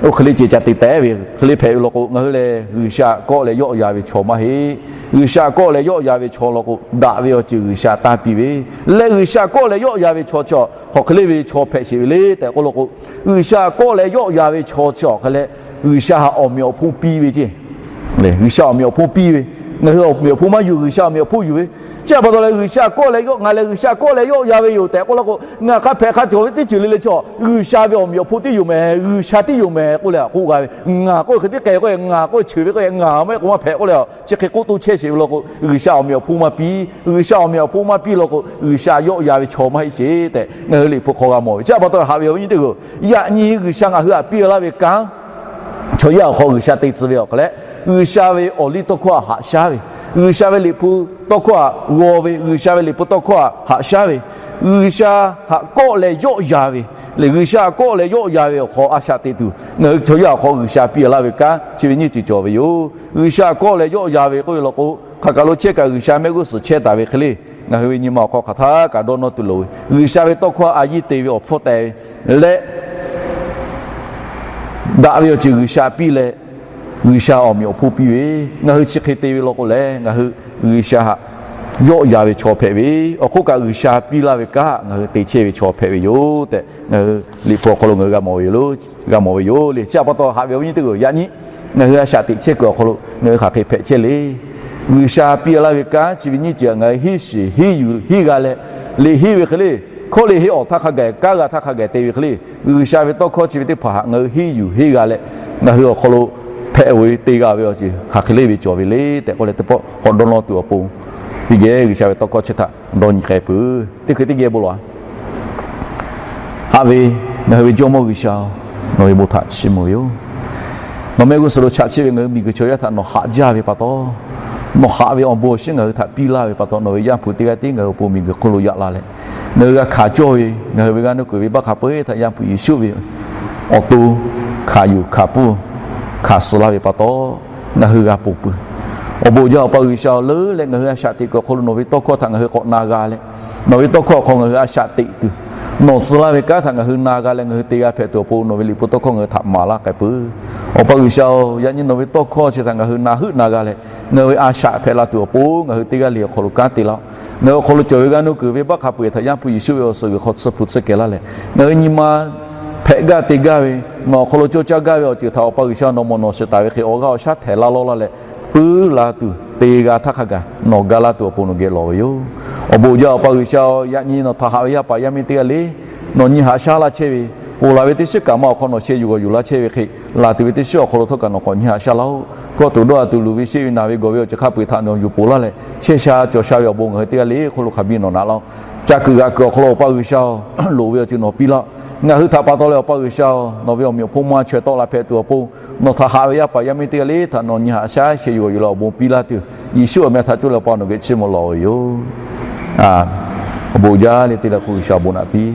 oˇ hk'e le ceh ca te tehˉ ve hk'e le hpehꞈ ve law k'o, ngaˬ hui lehˬ G'uiˬsha kawˆ leh yawˆ yan ve chaw maˇ heˆ. G'uiˬsha kawˆ leh yawˆ yan ve chaw law k'o, daꞈ ve awˬ ceuˬ G'uiˬsha taˇ piˇ ve, leh G'uiˬsha kawˆ leh yawˆ yan ve chaw chi hk'aˬ hk'e le ve chaw hpehꞈ sheˍ ve le tehꞈ k'oˆ law k'o, G'uiˬsha kawˆ leh yawˆ yan ve chaw chi hk'e leh G'uiˬsha htaꞈ awˬ meꞈ awˬ hponˇ piˇ ve ceˇ. G'uiˬsha awˬ meꞈ awˬ hponˇ piˇ ve, ngaˬ hui awˬ meꞈ awˬ hponˇ maˇ yuˬ, G'uiˬsha awˬ meꞈ awˬ hponˇ yuˬ ve. Chi pa taw leh G'uiˬsha kawˆ leh yawˆ, ngaˬ lehˬ G'uiˬsha kawˆ leh yawˆ yan ve yoˬ tehꞈ k'oˆ law k'o, ngaˬ hk'a hpehꞈ hk'a cawˬ ve teˇ ceuˬ le le chi, G'uiˬsha ve awˬ meꞈ awˬ hponˇ tiˉ yoˬ mehˍ, G'uiˬsha tiˉ yoˬ mehˍ k'oˆ leh k'oˆ g'a ve. Ngaˬ k'oˆ ve hk'e tiˉ k'ai k'oˆ ve, ngaˬ k'oˆ ve cheuˬ ve k'oˆ ve, ngaˬ maˇ heˆ k'o maˇ hpehꞈ k'oˆ leh, chi hk'e k'oˆ toˇ chehˇ sheˍ ve law k'o, G'uiˬsha awˬ meꞈ awˬ hponˇ maˇ piˇ. G'uiˬsha awˬ meꞈ awˬ hponˇ maˇ piˇ law k'o, G'uiˬsha yawˆ yan ve chaw maˇ heˆ sheˍ tehꞈ ngaˬ hui Liꞈ hpu hk'aw g'a mawˬ ve. Chi pa taw haꞈ ve awˬ viˉ nyi teˇ g'uˬ, yaꞈ nyi G'uiˬsha ngaˬ hui htaꞈ piˇ laˇ ve kanˉ chaw yaˇ awˬ hk'aw G'uiˬsha te tcuh ve awˬ hk'aw leh, G'uiˬsha ve awˬ liˇ tawˇ hkawˇ htaꞈ haꞈ shaˉ ve, G'uiˬsha ve Liꞈ hpu tawˇ hkawˇ htaꞈ g'aw ve, G'uiˬsha ve Liꞈ hpu tawˇ hkawˇ htaꞈ haꞈ shaˉ ve, G'uiˬsha htaꞈ kawˆ leh yawˆ yan ve, leh G'uiˬsha htaꞈ kawˆ leh yawˆ yan ve awˬ hk'aw a shaꞈ teꞈ tuˬ, ngaˬ hui chaw yaˇ awˬ hk'aw G'uiˬsha piˇ laˇ ve kanˉ chi ve nyiˇ ceuˬ cawˬ ve yoˬ. G'uiˬsha kawˆ leh yawˆ yan ve k'oˆ ve law k'o, hk'aˬ kaˬ lo chehˇ kaꞈ G'uiˬsha mehˆ g'uˇ suhˍ chehˇ taˍ ve hk'e le, ngaˬ hui ve nyi ma awˬ hk'aw hk'aˬ htaˇ kaꞈ dawˇ nawˇ tuˬ loˍ ve, G'uiˬsha ve tawˇ hkawˇ a yiˇ te ve awˬ hpfuhˇ teh ve leh, daꞈ ve awˬ ceuˬ G'uiˬsha piˇ leh, G'uiˬsha awˬ meꞈ awˬ hponˇ piˇ ve, ngaˬ hui chi hk'e te ve law k'o leh, ngaˬ hui G'uiˬsha htaꞈ yawˆ yan ve chaw hpehꞈ ve, awˬ hk'oˆ kaꞈ G'uiˬsha piˇ laˇ ve kanˉ htaꞈ ngaˬ hui te chehˇ ve chaw hpehꞈ ve yoˬ tehꞈ, ngaˬ hui Liꞈ hpu awˬ hk'aw lo ngaˬ hui g'a mawˬ ve yoˬ. G'a mawˬ ve yoˬ le. Chi pa taw haꞈ ve awˬ viˉ nyi teˇ g'uˬ, yaꞈ nyi ngaˬ hui a shaꞈ teꞈ chehˇ kuiˬ awˬ hk'aw lo ngaˬ hui hk'aˬ hk'e hpehꞈ chehˇ le. G'uiˬsha piˇ laˇ ve kanˉ chi ve nyiˇ ceuˬ ngaˬ hui hiˉ shiˍ hiˉ yuˬ hiˉ g'a leh, liꞈ hiˉ ve hk'e le, hkawˇ liꞈ hiˉ awˬ htaˇ hk'a gaˬ, kanˉ g'a htaˇ hk'a gaˬ te ve hk'e le, G'uiˬsha ve tawˇ hkawˇ chi ve teˇ hpaˍ htaꞈ ngaˬ hui hiˉ yuˬ hiˉ g'a leh, ngaˬ hui awˬ hk'aw lo hpehꞈ ve te g'a ve awˬ ceuˬ hk'aˬ hk'e le ve cawˬ ve le tehꞈ k'oˆ leh, teˇ pawˆ k'awꞈ dawˇ nawˇ tuˬ awˬ pon, teˇ geh G'uiˬsha ve tawˇ hkawˇ chi htaꞈ dawˇ nyi k'ai peuˬ. Teˇ hkui teˇ geh bon lawˬ-a. Haꞈ ve ngaˬ hui ve Jawˇmawˇ G'uiˬsha-oˬ, nawˬ ve bon htaꞈ chiˇ mvuh ve yoˬ. Nawˬ mehˆ g'uˇ suhˍ lo chaꞈ chiˆ ve ngaˬ hui miˬguiˬ chaw yaˇ htaꞈ nawˬ haꞈ jaˇ ve pa taw, nawˬ haꞈ ve awˬ bon awˬ shinˉ ngaˬ hui htaꞈ piˇ laˇ ve pa taw, nawˬ ve Yaˇ hpu teˇ g'aˇ tiˉ ngaˬ hui awˬ pon miˬguiˬ hk'oˆ lo yaꞈ la leh, ngaˬ hui g'a hkanˍ cawˇ ve, ngaˬ hui ve g'aˇ nuˇ kuiˬ ve baˆ hk'a peu-eˬ htaꞈ Yaˇ hpu Yeˍsuˆ ve awˬ to hkanˍ yuˬ hkanˍ pfuhˇ hkanˍ suh laˇ ve pa taw, ngaˬ hui g'a ponˬ peuˬ. Awˬ bon jaˇ Awˬ pa G'uiˬsha-oˬ, leuˉ leh ngaˬ hui a shaꞈ teꞈ kuiˬ awˬ hk'aw lo nawˬ ve tawˇ hkawˇ htaꞈ ngaˬ hui k'awꞈ na g'a leh, nawˬ ve tawˇ hkawˇ awˬ hk'aw ngaˬ hui a shaꞈ teꞈ tuˬ, nawˬ tcuh laˇ ve kanˉ htaꞈ ngaˬ hui na g'a leh ngaˬ hui te g'a hpehꞈ tuˬ awˬ pon nawˬ ve Liꞈ hpu tawˇ hkawˇ ngaˬ hui htaꞈ maˍ laˇ k'ai peuˬ. Awˬ pa G'uiˬsha-oˬ, yaꞈ nyi nawˬ ve tawˇ hkawˇ chi htaꞈ ngaˬ hui na heuˆ na g'a leh, ngaˬ hui ve a shaꞈ hpehꞈ la tuˬ awˬ pon ngaˬ hui teˇ g'aˇ le awˬ hk'aw lo kanˉ te laˇ-oˆ. Ngaˬ hui awˬ hk'aw lo cawˬ ve g'aˇ nuˇ kuiˬ ve baˆ hk'a peu-eˬ htaꞈ Yaˇ hpu Yeˍsuˆ ve awˬ suhˍ g'uiˬ hk'aw tsuhˇ hpu tsuhˇ kehˬ laˇ leh, ngaˬ hui nyi ma hpehꞈ gaˇ te gaˇ ve, nawˬ awˬ hk'aw lo cawˇ caˇ gaˇ ve awˬ ceuˬ htaꞈ Awˬ pa G'uiˬsha nawˬ mawˬ nawˬ shiˍ taˍ ve hk'e awˬ g'aˇ awˬ shaˉ htehˍ laˇ lawˇ laˇ leh, puiˉ la tuˬ te g'a htaˇ hk'a gaˬ nawˬ ga laˇ tuˬ awˬ pon nawˬ geh lawˬ ve yoˬ. Awˬ bon jaˇ Awˬ pa G'uiˬsha-oˬ, yaꞈ nyi nawˬ htaꞈ haꞈ ve yaˇ paˍ yaˇ miˇ teˇ g'aˇ le, nawˬ nyi haꞈ shaˉ laˇ chehˇ ve, ponˬ laˬ ve teˇ shiˉ kaꞈ ma awˬ hk'aw nawˬ sheh yuˬ g'awˬ yuˬ laˇ chehˇ ve hk'e, laˬ tuˬ ve teˇ shiˉ awˬ hk'aw lo htawˇ kaꞈ nawˬ k'awꞈ nyi haꞈ shaˉ laˇ-oˆ. Kawˇ tuˬ dawˇ ha tuˬ luˬ ve sheˆ ve naˬ ve gawˬ ve awˬ ceuˬ hk'a peu-eˬ htaꞈ nawˬ yuˬ ponˬ laˇ leh, chehˇ sha cawˬ sha ve awˬ bon ngaˬ hui teˇ g'aˇ le hk'oˆ lo hk'aˬ biˇ nawˬ naꞈ laˇ-oˆ. Ca kuiˬ g'aꞈ kuiˬ awˬ hk'aw lo Awˬ pa G'uiˬsha-oˬ, loˍ ve awˬ ceuˬ nawˬ piˇ laˇ-oˆ. Ngaˬ hui htaꞈ pa taw leh Awˬ pa G'uiˬsha-oˬ, nawˬ ve awˬ meꞈ awˬ hponˇ maˇ chaweh tawˆ la hpehꞈ tuˬ awˬ pon, nawˬ htaꞈ haꞈ ve yaˇ paˍ yaˇ miˇ teˇ g'aˇ le htaꞈ nawˬ nyi haꞈ shaˉ sheh yuˬ g'awˬ yuˬ leh awˬ bon piˇ laˇ tuˬ, Yeˍsuˆ awˬ meh htaꞈ coˇ leh Awˬ pa nawˬ geh chiˇ mvuh lawˬ ve yoˬ. Awˬ bon jaˇ le te leh k'o G'uiˬsha awˬ bon naꞈ piˇ